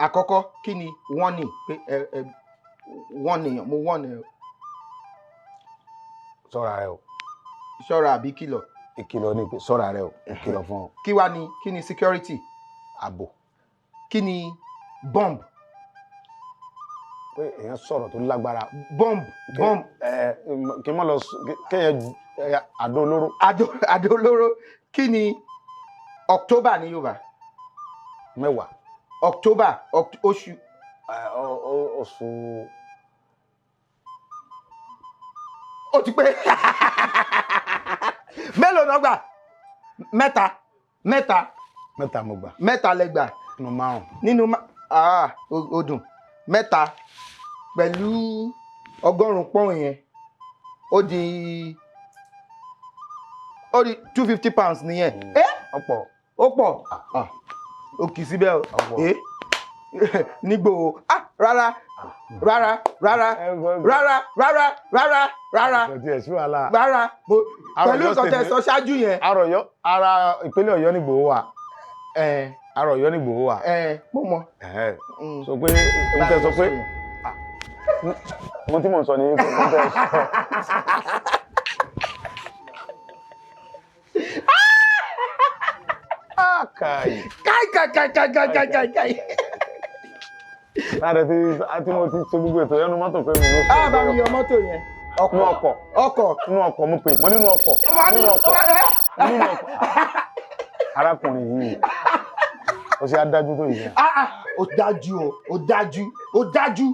Àkọ́kọ́, kí ni warning? Pé ẹ warning, mo warn ẹ. Ṣọ́ra rẹ o. Ṣọ́ra àbí kìlọ̀? Ìkìlọ̀ ni pé ṣọ́ra rẹ o, ìkìlọ̀ fún ọ. Kí wá ni, kí ni security? Ààbò. Kí ni bomb? Pé èèyàn sọ̀rọ̀ tó lágbára. Bomb, bomb. Ẹ kí n má lọ kéèyàn àdó olóró. Àdó olóró. Kí ni October ní Yorùbá? 10. October, oṣù. Ẹ, oṣù. Ó ti pé mélòó náà gbà? Mẹ́ta, mẹ́ta. 3 mo gbà. 3 lẹ gbà. Nínú 5. Nínú ah, ó dùn. 3 pẹ̀lú 100 pọ́ùn yẹn, ó di £250 nìyẹn. Ẹ Ọ̀pọ̀. Ó pọ̀. Ah, ó kì í síbẹ̀ o. Ọ̀pọ̀. Eh? Nígbò o, ah, rárá rárá rárá rárá rárá rárá rárá. Kò tiẹ̀ sí wàhálà. Rárá, mo Ara pẹ̀lú Ọ̀yọ́ nǹkan tẹ́ State sọ ṣáájú yẹn. Ara Ọ̀yọ́, ara ìpínlẹ̀ Ọ̀yọ́ ní Ìgbòho wà. Ẹ. Ara Ọ̀yọ́ ní Ìgbòho wà. Ẹ, mo mọ. Ẹ̀hẹ́. Sọ pé ohun tẹ́ sọ pé ohun tí mò ń sọ ni pé ohun tẹ́ sọ. Ah, kai. Káì káì káì káì káì káì káì káì. Láti tí mo ti ṣe gbogbo ètò yẹn nu mọ́tò pé mi ló sọ. Á bá mi yọ mọ́tò yẹn. Ọkọ̀. Nú ọkọ̀. Ọkọ̀. Nínú ọkọ̀ mo pè, mo nínú ọkọ̀. Nínú ọkọ̀. Nínú ọkọ̀. Arákùnrin yìí, ó ṣe adájú tó yìí. Ah ah, ó dájú o, ó dájú, ó dájú,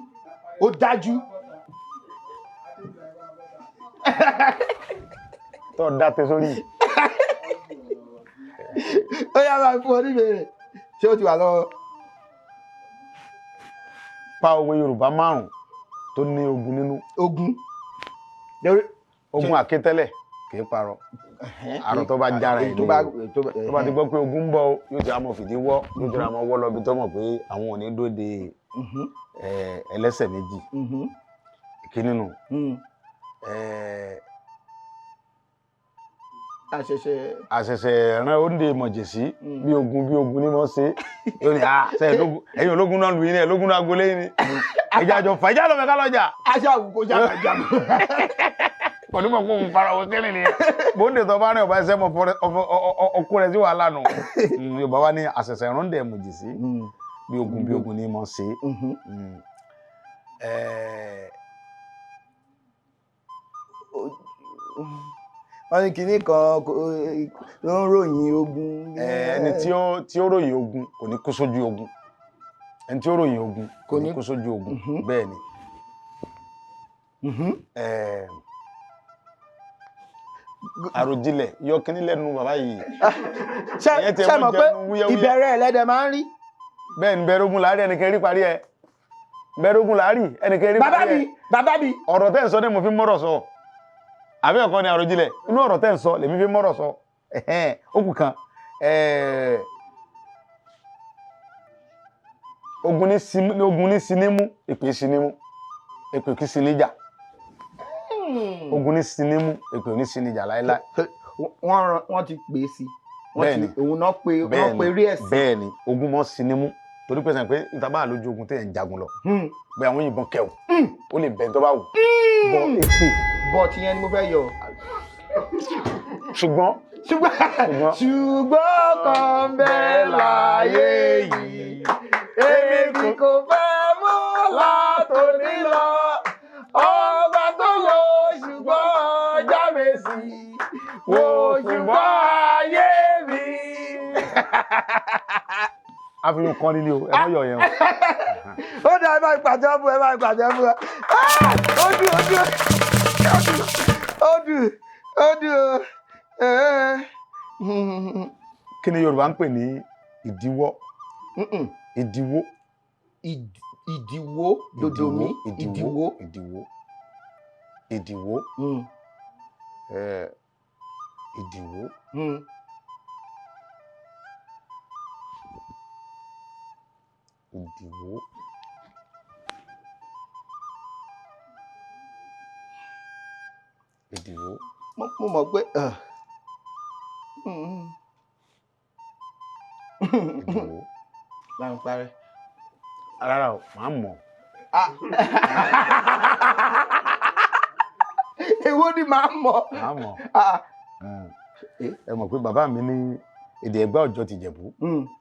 ó dájú. Tó dá tẹ sórí. Ó yá, máa fún ọ níbèrè. Ṣé ó ti wà lọ́wọ́? Pa òwe Yorùbá 5 tó ní ogun nínú. Ogun. Ogun àkétẹ́lẹ̀ kì í parọ́. Àrò tó bá jára ẹ̀ tó ní bá o. Tó bá ti gbọ́ pé ogun ń bọ̀ o, yóò ti àmọ́ fìdí wọ́, yóò ti àmọ́ wọ́ lọ bí tó mọ̀ pé àwọn ò ní dóde ẹlẹ́sẹ̀ méjì. Ìkíní nù. Àṣẹ̀ṣẹ̀. Àṣẹ̀ṣẹ̀ rán oúnjẹ mọ̀jẹ̀sí bí ogun bí ogun ní mọ̀ ṣe. Yóò ní ah sẹ́yìn ológun, ẹ̀yin ológun náà lù yín ní ológun náà agolé yín ni. Ẹ̀jẹ̀ àjọ fà, ẹ̀jẹ̀ àlọ́ mẹ́ká lọ́jà. Aṣọ àwùkọ ṣàkàjà. Kò ní mọ̀ pé òun fara wọn kẹ́rin ni. Bóńdè tó bá rìn ọba ẹsẹ̀ mọ̀ ọkọ rẹ̀ sí wàhálà nù. Yorùbá wa ní àṣẹ̀ṣẹ̀ rán oúnjẹ mọ̀jẹ̀sí bí ogun bí ogun ní mọ̀ ṣe. Wọ́n ní kinní kan ló ń ròyìn ogun. Ẹni tí ó ròyìn ogun kò ní kú sójú ogun. Ẹni tí ó ròyìn ogun kò ní kú sójú ogun, bẹ́ẹ̀ ni. Àròjinlẹ̀ yọ kíní lẹ́nu bàbá yìí. Ṣé Ìyẹn tiẹ̀ ṣé mọ́ mọ̀ pé jẹnu wúyẹ́wúyẹ́. ìbẹ̀rẹ̀ ẹlẹ́dẹ̀ máa ń rí. Bẹ́ẹ̀ ni, bẹ̀rẹ̀ ogun láàárín ẹnìkan rí parí ẹ. Bẹ̀rẹ̀ ogun láàárín ẹnìkan rí Bàbá parí mi, ẹ. bàbá mi. Ọ̀rọ̀ tẹ́ ń sọ ní mo fi ń mọ́rọ̀ sọ. Àbí ẹ̀kọ́ ni àròjinlẹ̀? Inú ọ̀rọ̀ tẹ́ ń sọ lèmi fi ń mọ́rọ̀ sọ. Ẹ̀hẹ́n, ó kù kan. Ogun ní sinimú, èpè sinimú, èpè kì í sinijà. Ogun ní sinimú, èpè ò ní sinijà láéláé. Wọ́n ti pè é sí. Bẹ́ẹ̀ni. Òun náà pé wọ́n pe rí ẹ̀sìn. Bẹ́ẹ̀ni, ogun mọ́ sinimú torí pé sàn pé ìta bá lójú ogun téèyàn ń jagun lọ, bẹ́ẹ̀ àwọn yìnbọn kẹwù, ó lè bẹ̀ tó bá wù bọ́ èpè. Bọ́ ti yẹn ni mo fẹ́ yọ. Ṣùgbọ́n Ṣùgbọ́n kan bẹ́ẹ̀ láyé yìí, èmi kò fẹ́ mọ́ látòní lọ. Ọba tó wo ṣùgbọ́n jáde sí, wo ṣùgbọ́n ayé mi. Àfihàn kan nílé o, ẹ mọ́ yọ yẹn o. Ó dá, ẹ bá ìpàdé fún ẹ, bá ìpàdé fún ẹ. Ó dùn, ó dùn, ó dùn, ó dùn, ó dùn. Kí ni Yorùbá ń pè ní ìdíwọ́? Ìdíwọ́. Ìdíwọ́ dodomi ìdíwọ́. Ìdíwọ́, ìdíwọ́, ìdíwọ́. Ìdíwọ́. Ìdíwọ́. Mo mọ̀ pé. Ìdíwọ́. Láwọn parẹ́. Rárá o, màá mọ̀. Èwo ni màá mọ̀? Màá mọ̀. Ẹ mọ̀ pé bàbá mi ní èdè Ẹ̀gbá ọjọ́ ti Jẹ̀bú,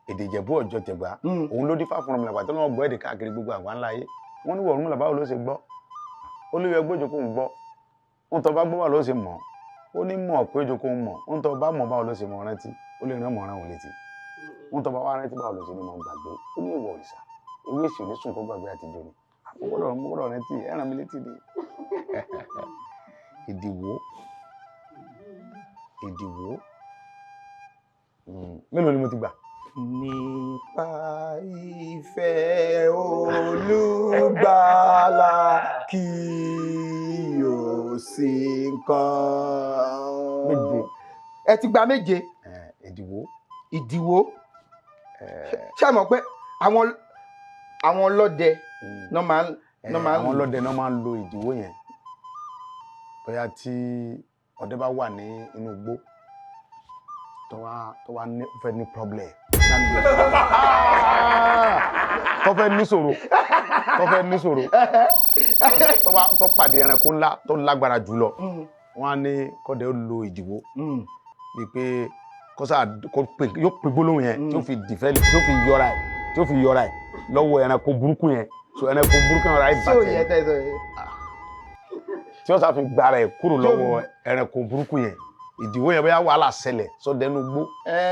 èdè Ìjẹ̀bú ọjọ́ tẹ̀gbá, òun ló dífá fún Ọ̀rúnmìlà pàtó lọ́wọ́ gbọ́ èdè káàkiri gbogbo àgbà ńlá ayé. Wọ́n ní wọ Ọ̀rúnmìlà báwo ló ṣe gbọ́? Ó lóye ẹgbẹ́ òjò kò ń gbọ́. Ń tọ́ bá gbọ́ báwo ló ṣe mọ̀? Ó ní mọ̀ pé òjò kò ń mọ̀. Ń tọ́ bá mọ̀ báwo ló ṣe mọ̀ rántí? Ó lè rán mọ̀ rán òun létí. Ń tọ́ bá wá rántí báwo ló ṣe ní mọ̀ gbàgbé? Ó ní ìwọ òrìṣà, ewé èsì ò ní sùn kó gbàgbé àtijọ́ ni. Mo gbọ́dọ̀ rántí, ẹ rán mi létí ni. Ìdìwọ́. Ìdìwọ́. Mélòó ni mo ti gbà? Nípa ìfẹ́ Olùgbàlà kì yóò sí nǹkan. Méje. Ẹ ti gba méje. Ìdìwọ́. Ìdìwọ́. Ṣé ẹ mọ̀ pé àwọn ọlọ́dẹ náà máa ń. Àwọn ọlọ́dẹ náà máa ń lo ìdìwọ́ yẹn. Bóyá tí ọdẹ bá wà ní inú igbó tó wá fẹ́ ní problem, tó fẹ́ níṣòro, tó fẹ́ níṣòro, tó pàdé ẹranko ńlá tó lágbára jùlọ, wọ́n á ní kọ́dẹ ó lo ìdìwọ́ bíi pé kọ́sà yóò pe gbólóhùn yẹn tí ó fi dìfẹ́lì, tí ó fi yọra ẹ̀, tí ó fi yọra ẹ̀ lọ́wọ́ ẹranko burúkú yẹn. So ẹranko burúkú yẹn rà ẹ̀ bàtẹ́ tí ó sá fi gbára ẹ̀ kúrò lọ́wọ́ ẹranko burúkú yẹn. Ìdìwọ́ yẹn bóyá wàhálà ṣẹlẹ̀ sọdẹnu gbó,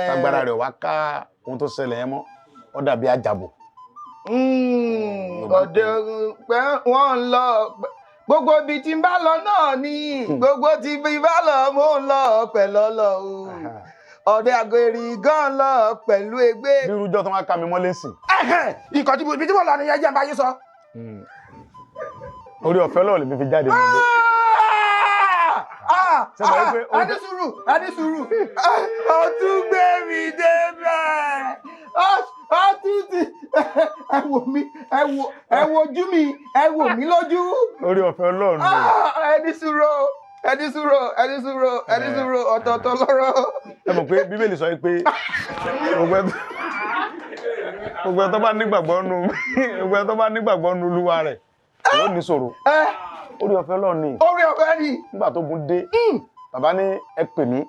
tágbára rẹ̀ wá ká ohun tó ṣẹlẹ̀ yẹn mọ́, ó dàbí àjàbò. Ọ̀dẹ pé wọ́n ń lọ gbogbo ibi tí ń bá lọ náà ni gbogbo tí bí bá lọ mò ń lọ pẹ̀lú Ọlọ́run. Ọ̀dẹ àgèrè gan lọ pẹ̀lú egbé. Bí irújọ́ tó wá ká mi mọ́lé sìn. Ikọ̀ tí mo lọ nìyẹn jẹ́ ń bá yín sọ. Orí ọ̀fẹ́ lọ́ọ̀ lèmi fi jáde nílé. Ẹni sùúrù, ẹni sùúrù, ọtún gbé mi débẹ̀, ọtún ti ẹ wò mí, ẹ wò ojú mi, ẹ wò mí lójú. Orí ọ̀fẹ́ Ọlọ́run ni. Ẹni sùúrù, ẹni sùúrù, ẹni sùúrù, ẹni sùúrù, ọ̀tọ̀ọ̀tọ̀ lọ́rọ̀. Ẹ mọ̀ pé Bíbélì sọ pé gbogbo ẹ tó bá nígbàgbọ́ nu, gbogbo ẹ tó bá nígbàgbọ́ nu Olúwa rẹ̀ yóò ní ṣòro. Orí ọ̀fẹ́ Ọlọ́run ni. Orí ọ̀fẹ́ ni. Nígbà tó gun dé, bàbá ní ẹ pè mí,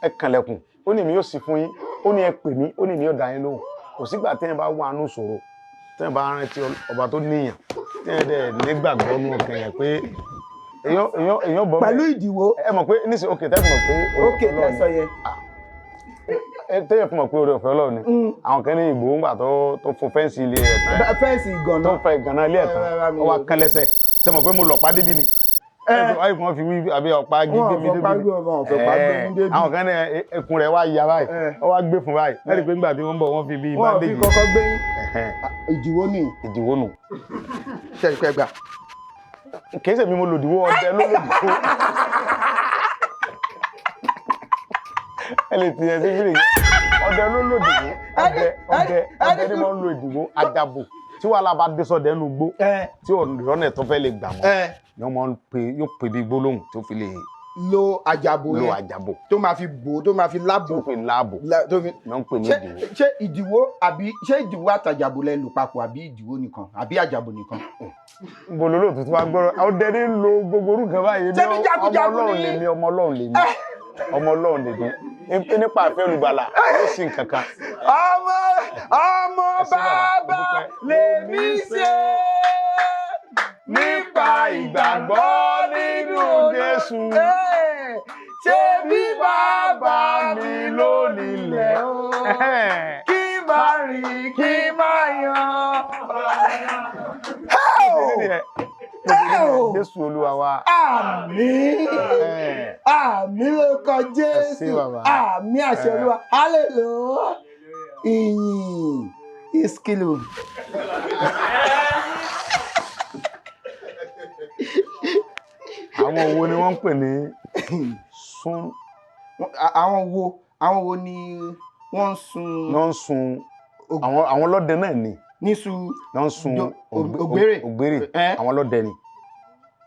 ẹ kànlẹ̀kùn, ó ní èmi yóò sì fún yín, ó ní ẹ pè mí, ó ní èmi yóò dá yín lóhùn. Kò sígbà téèyàn bá wà nù ṣòro, téèyàn bá rántí ọba tó níyàn, téèyàn dẹ̀ nígbàgbọ́ nù ọkàn yẹn pé èèyàn bọ́ pẹ̀lú ìdìwọ́. Ẹ mọ̀ pé nísìnyí òkè tẹ́ mọ̀ pé òkè tẹ́ sọ yẹn. Téèyàn fún mọ̀ pé orí ọ̀fẹ́ Ọlọ́run ni. Àwọn kan ní Ìgbòho ńgbà tó fo fẹ́ǹsì ilé rẹ̀ tán. Fẹ́ǹsì ìgànná. Tó fẹ́ ìgànná ilé ẹ̀ tán, ó wá kán lẹ́sẹ̀. Ṣé mọ̀ pé mo lọ̀pá débi ni? Ẹ wọ́n fi wí àbí ọ̀pá gbígbé mi débi ni. Àwọn kan ní ẹkùn rẹ̀ wá ya báyìí, ó wá gbé fún báyìí. Ẹ rí i pé nígbà tí wọ́n ń bọ̀ wọ́n fi bí bandage. Wọ́n fi kọ́kọ́ gbé ìdìwọ́ ni. Ìdìwọ́ nù. Ṣé ẹ gbà? Kì í ṣe mi mo lòdìwọ́, ọdẹ ló lòdìwọ́. Ẹ lè tiẹ̀ sí fìrì. Ọdẹ ló lòdìwọ́, ọdẹ ọdẹ ọdẹ ni mo ń lo ìdìwọ́, àjàbò. Tí wàhálà bá dé sọ́dẹ̀ ẹnu gbó, Ẹ tí ọ̀nà tó fẹ́ lè gbà mọ́, ẹ ni wọ́n máa ń pe, yóò pe bí gbólóhùn tó fi lè lo àjàbò lo yẹn àjàbò, tó máa fi bò ó, tó máa fi lábò, tó fi láàbò, tó fi. ni wọ́n ń pè ní Ṣé ìdìwó. ṣé ìdìwó àbí ṣé ìdìwó àtàjàbò lẹ lò papọ̀, àbí ìdìwó nìkan, àbí àjàbò nìkan? Bolo lóòótọ́ tó bá gbọ́rọ̀ ọdẹ ní lo gbogbo orúkọ báyìí. Ṣé bí ọmọ jagunjagun Ọlọ́run ni? lèmi, ọmọ Ọlọ́run lèmi, ọmọ Ọlọ́run lèmi nípa àfẹ́ olùgbàlà ó sì nǹkan kan. Ọmọ ọmọ Ẹ ṣé bàbá, mo bàbá dúpẹ́. lèmi ṣe Nípa ìgbàgbọ́ nínú Jésù. Ẹ, ṣé bí bàbá mi ló nílẹ̀ o, kí má rìn kí má yan. Jésù Olúwa wa. Àmín. Àmín lórúkọ Jésù. Ẹ ṣé bàbá. Àmín àṣẹ Olúwa. Hallelujah. Ìyìn ìskìlù. Àwọn wo ni wọ́n ń pè ní sun? Àwọn wo ni wọ́n ń sun? Wọ́n ń sun àwọn ọlọ́dẹ náà ni. Níṣu. Wọ́n ń sun ògbérè. Ògbérè. Ẹ. Àwọn ọlọ́dẹ ni,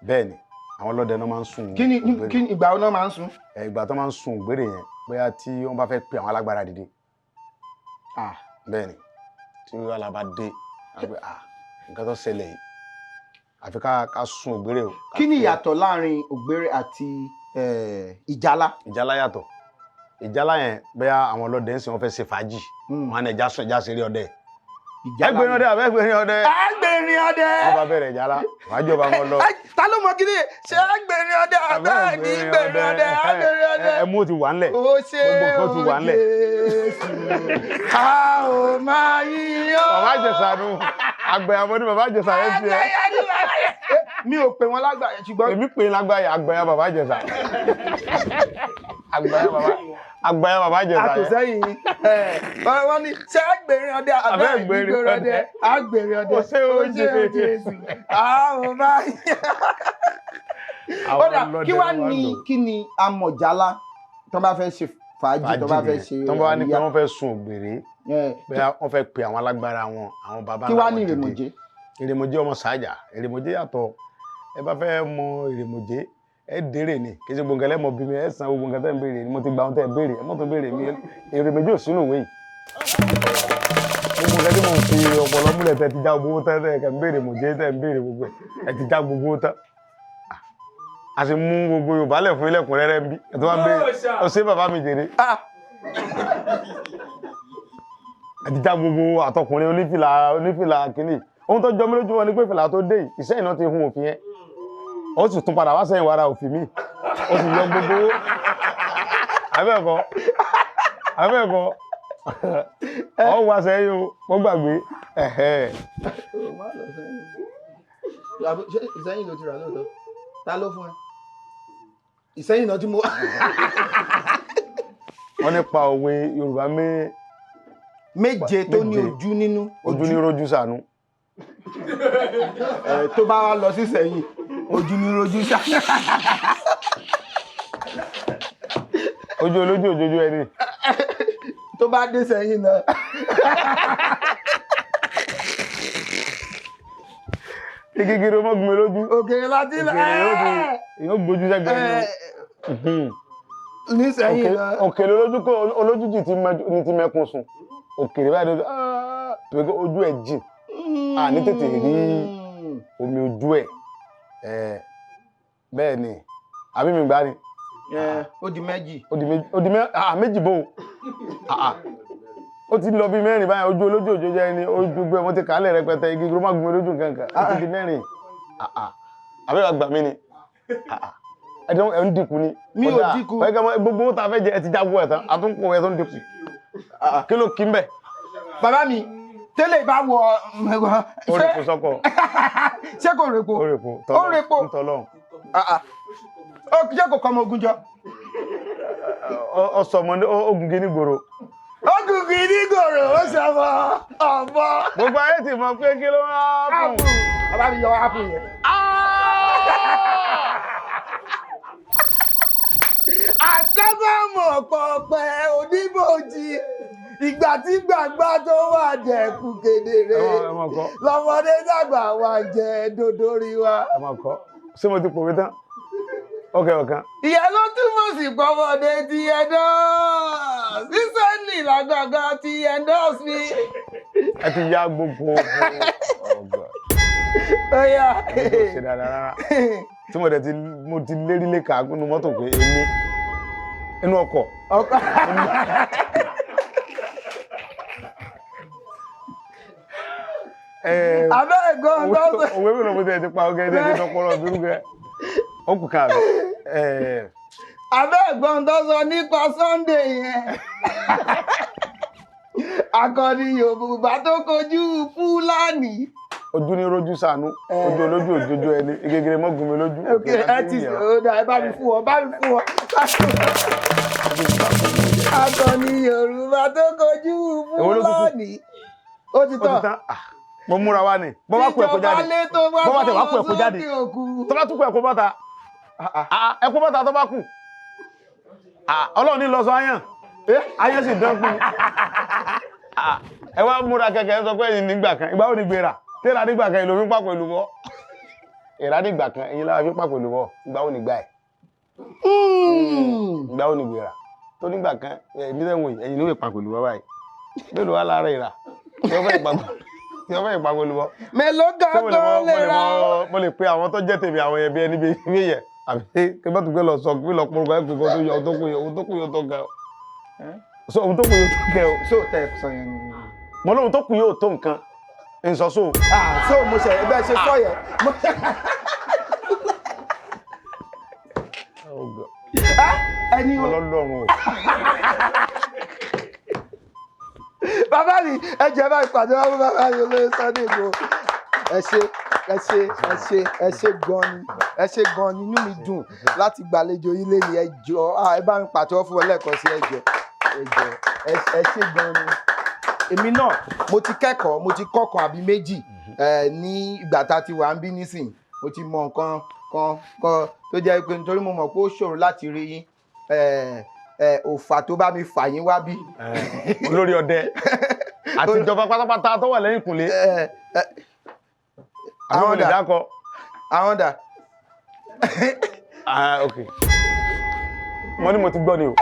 bẹ́ẹ̀ ni, àwọn ọlọ́dẹ náà máa ń sun Kí ni ògbérè. kí ni ìgbà wo náà máa ń sun? Ẹ, ìgbà tó máa ń sun ògbérè yẹn, bóyá tí wọ́n bá fẹ́ pe àwọn alágbára dìde. Bẹ́ẹ̀ ni, tí wàhálà bá dé, wọ́n á pè, ah, nǹkan tó ṣẹlẹ̀ yìí, àfi ká sun ògbérè o. Ká Kí ni ìyàtọ̀ láàrin ògbérè àti ìjálá? Ìjálá yàtọ̀. Ìjálá yẹn, bóyá àwọn ọlọ́dẹ ń sìn, wọ́n fẹ́ ṣe fàájì, wọn á ní ẹja sùn, ẹja ṣeré ọdẹ. Ìjálá. Ẹgbẹ̀rin ọdẹ àbẹ́ ẹgbẹ̀rin ọdẹ. Ẹgbẹ̀rin ọdẹ. Wọ́n bá bẹ̀rẹ̀ ìjálá, fàájì ọba wọn lọ. Ẹ, ta ló mọ kíni ṣé ẹgbẹ̀rin ọdẹ àbẹ́ ẹgbẹ̀rin ọdẹ, ẹgbẹ̀rin ọdẹ. Ẹ mú ti wà ńlẹ̀. Ó ṣe Gbogbo nǹkan ti wà ńlẹ̀. Jésù, a ò máa yíyan. Bàbá Ìjẹ̀ṣà nù, àgbẹ̀yàmọ́ ni bàbá Ìjẹ̀ṣà yẹn ti ẹ. Mi ò pè wọn lágbà, ṣùgbọ́n Èmi pè é lágbàáyà, àgbẹ̀yà bàbá Ìjẹ̀ṣà, àgbẹ̀yà bàbá, àgbẹ̀yà bàbá Ìjẹ̀ṣà yẹn. Àtòsẹ́yìn ẹ, wọ́n ní ṣé ẹgbẹ̀rin ọdẹ àbẹ́ Àbẹ́ ẹgbẹ̀rin ọdẹ, àgbẹ̀rin ọdẹ. Ó ṣe o Ó ṣe o Jésù. Jésù, a ò máa yíyan. Àwọn Ó dà, ọlọ́dẹ kí wá ló máa ń ní lò. kí ni amọ̀jálá tó bá fẹ́ ṣe fàájì, tó bá fẹ́ ṣe Tó bá wá ní pé àríyá? wọ́n fẹ́ sun ògbèrè, Ẹ, bóyá wọ́n fẹ́ pe àwọn alágbára wọn, àwọn baba Kí ńlá wá wọn ní dìde. ìrèmọ̀jé? Ìrèmọ̀jé ọmọ sàájà. Ìrèmọ̀jé yàtọ̀. Ẹ bá fẹ́ mọ ìrèmọ̀jé, ẹ dèrè ni, kì í ṣe gbogbo nǹkan lẹ́mọ̀ bí mi. Ẹ san gbogbo nǹkan tẹ́ ń béèrè ni mo ti gba ohun tẹ́ ẹ béèrè. Ẹ mọ́tò béèrè mi, ìrèmọ̀jé ò sínú ìwé yìí. Gbogbo nǹkan tí mo fi ọpọlọ múlẹ̀ tẹ́ ti já gbogbo owó tán, tẹ́ ẹ ń béèrè mọ̀jé, tẹ́ ń béèrè gbogbo ẹ̀, ẹ ti já gbogbo owó tán. A sì mú gbogbo Yorùbá lẹ̀ fún ilẹ̀kùnrẹ́rẹ́ ń bí ẹ tó wá ń béèrè. Ó ṣe bàbá mi jèrè. Ẹ ti já gbogbo àtọkùnrin onífìlà, onífìlà kínní. Ohun tó jọ mí lójú wọn ni pé fìlà tó dé yìí, iṣẹ́ iná ti hun òfin yẹn, ó sì tún padà wá sẹ́yìn wàrà òfin mi, ó sì yọ gbogbo owó. Abẹ́ẹ̀kọ́, abẹ́ẹ̀kọ́, ọ̀ wá sẹ́yìn o, mo gbàgbé ẹ̀hẹ́. Ó má lọ sẹ́yìn. Ṣé Ìsẹ́yìn ló ti rà lóòótọ́? Ta ló fún ẹ? Ìsẹ́yìn náà tí mo. Wọ́n nípa òwe Yorùbá mé Méje tó ní Méje. ojú nínú. Ojú ní rojú sànú. Ẹ, tó bá wá lọ sí Ìsẹ́yìn, ojú ní rojú ṣá. Ojú olójú òjòjú ẹni. Tó bá dé sẹ́yìn náà. Kí kíkiri ó mọ́gun mi lójú. Òkèrè láti lọ. Òkèrè yóò fi yóò gbójú sẹ́gbẹ̀ẹ́ ni. Ní sẹ́yìn náà. Òkèlè olójú kó olójújì ti ní ti mẹ́kun sùn. Òkèlè báyìí lójú torí pé ojú ẹ̀ jìn, à ní tètè rí omi ojú ẹ̀. Ẹ̀ bẹ́ẹ̀ ni, àbí mi gbá ni? Ẹ, ó di méjì. Ó di méjì, ó di méjì bò ó. Ó ti lọ bí mẹ́rin báyìí. Ojú olójú òjò jẹ́ ni ojú gbé ọmọ ti kàálẹ̀ rẹpẹtẹ, igi gbó má gun mi lójú nǹkan kan, ó ti di mẹ́rin. Àbí wàá gbà mí ni? Ẹ jọ ẹ ń dínkù ni. Mi ò Kódà, dínkù. ẹ kẹ́ mọ̀, gbogbo owó tá a fẹ́ jẹ, ẹ ti jágbó ẹ̀ tán, àtúnkù ẹ tó ń dínkù. Kí ló kí ń bẹ̀? Bàbá mi, tẹ́lẹ̀ bá wọ Ó rèpo sọ́kọ̀. Ṣé kò rèpo? Ó rèpo. Ó rèpo. Ntọ́lọ́hún. Ó ṣé kò kọ́ ọmọ ogun jọ? Ọ sọ ọmọ ní ogun gé ní gbòòrò. Ogun kì í ní gòrò, ó ṣe ọmọ ọmọ. Gbogbo ayé ti mọ̀ pé kí ló ń hápùn. Bàbá mi yọ ápù yẹn. Àtẹ́gbọ́mọ̀ pọ̀pẹ́ oníbòjì Ìgbà tí gbàgbà tó wà dẹ̀kun kedere Ẹ mọ̀ kọ́. lọ́mọdé dàgbà wà jẹ dòdòrí wa. Ẹ mọ̀ kọ́. Ṣé mo ti pòwe tán? Ok, ọ̀kan. Ìyẹn ló túmọ̀ sí pọ́mọdé ti endorse. Recently làgbàgbà ti endorse mi. Ẹ ti ya gbogbo ọgbà. Ó yá. Kò ṣe dáadáa rárá. Tí mo dẹ̀ ti mo ti lérí lé kàágùn nínú mọ́tò pé èmi inú ọkọ̀. Ọkọ̀. Abẹ́ ẹ̀gbọ́n tó sọ. Òwe mi ló mo ti pa ọgẹ́ ẹ̀dẹ́ ti tọpọlọ mi rúgẹ́. Ó kù káàbọ̀. Abẹ́ ẹ̀gbọ́n tó sọ nípa Sunday yẹn. Akọni Yorùbá tó kojú Fúlàní. Ojú ní rojú sànú, ojú olójú òjòjú ẹni, egegere mọ́ gún mi lójú. Ok, ẹ ti ó dà, ẹ bá mi fún ọ, bá mi fún ọ. Akọni Yorùbá tó kojú Èwo ló tún kù? Fúlàní. Ó ti Ó ti tán. tán. Ah, mo múra wá ni. Bọ́ bá kú ẹ̀kọ́ jáde. Ìjọba lé tó wá Bọ́ bá tẹ̀ wá kú ẹ̀kọ́ jáde. sókè òkun. Tó bá tún kú ẹ̀kọ́ bọ́ta. Ah, ẹ̀kọ́ bọ́ta tó bá kù. Ah, Ọlọ́run ní lọ sọ ayán. Ayán sì dán kú. Ah, ẹ wá múra kẹ̀kẹ́ sọ pé ẹ̀yin nígbà kan. Ìgbà wo ni gbéra? Tẹ́ra nígbà kan ìlú fi pàpọ̀ ìlú bọ́. Ìrà nígbà kan ẹ̀yin lára fi pàpọ̀ ìlú bọ́. Ìgbà wo ni gbà ẹ̀? Ìgbà wo ni gbéra? Tó nígbà kan ẹ̀mí tẹ̀ ń wò yìí, ẹ̀yin ló lè pàpọ̀ ìlú bọ́ báyìí. Mélòó wá lára ìrà? Tí wọ́n fẹ́ ìpàpọ̀ ìlú bọ́. Mélòó Ṣé mo lè gangan mọ lè mo lè ra? mọ mo lè pe àwọn tó jẹ́ tèmi àwọn yẹn bí ẹni bí bí yẹ àbí kí bá tún gbé lọ sọ kí lọ pọrọkọ ẹ pé kó tó yọ ohun tó kù yọ ohun tó kù yóò tó ga o so ohun tó kù yóò tó gẹ o So tẹ sọ yẹn ni. Mo lóhun tó kù yóò tó nǹkan n sọ so. Ah, so mo ṣe bẹ́ẹ̀ ṣe sọ yẹn. Ẹni o. Ọlọ́run o. Bàbá mi, ẹ jẹ́ bá ìpàdé wọn fún bàbá mi olóyè Sunday Igboho. Ẹ ṣé, ẹ ṣé, ẹ ṣé, ẹ ṣé gan ni, ẹ ṣé gan ni. Inú mi dùn láti gbàlejò yín lé ní. Ẹ jọ̀ọ́, ah, ẹ bá mi pàtẹ́wọ́ fún wọn lẹ́ẹ̀kan sí. Ẹ jọ̀ọ́, ẹ jọ̀ọ́, ẹ ṣé gan ni. Èmi náà mo ti kẹ́kọ̀ọ́, mo ti kọ́kàn àbí méjì ní ìgbà tá a ti wà ń bí nísìn. Mo ti mọ nǹkan kan kan tó jẹ́ pé nítorí mo mọ̀ pé ó ṣòro láti rí yín, òfà tó bá mi fà yín wá bí. Olórí ọdẹ àti ìjọba pátápátá tó wà lẹ́yìn kùnlé. Àwọn Àwọn olè dà? dákọ. Àwọn dà? Ah, ok, mo ní mo ti gbọ́ ni o.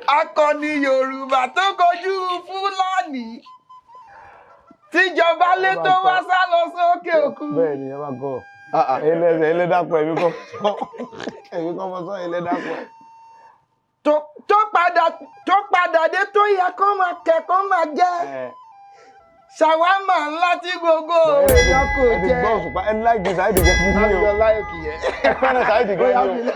Akọni Yorùbá tó kojú Fúlàní tíjọba lé tó wá sá lọ sókè òkun. Bẹ́ẹ̀ ni, ẹ bá kọ́ ẹlẹ́sẹ̀ ẹlẹ́dàpọ̀, ẹ̀mí kọ́ ẹ̀mí kọ́ mọ́ sọ ẹlẹ́dàpọ̀. Tó padà dé tó yẹ kó máa kẹ́kọ̀ọ́ máa jẹ́ ṣàwámà ńlá tí gbogbo èèyàn kò Ẹ ti jẹ. gbọ́ òṣùpá ẹ láìkì Saheed gan ní o. Lájọ láìkì yẹn. Ẹ fẹ́ràn Saheed gan ní o.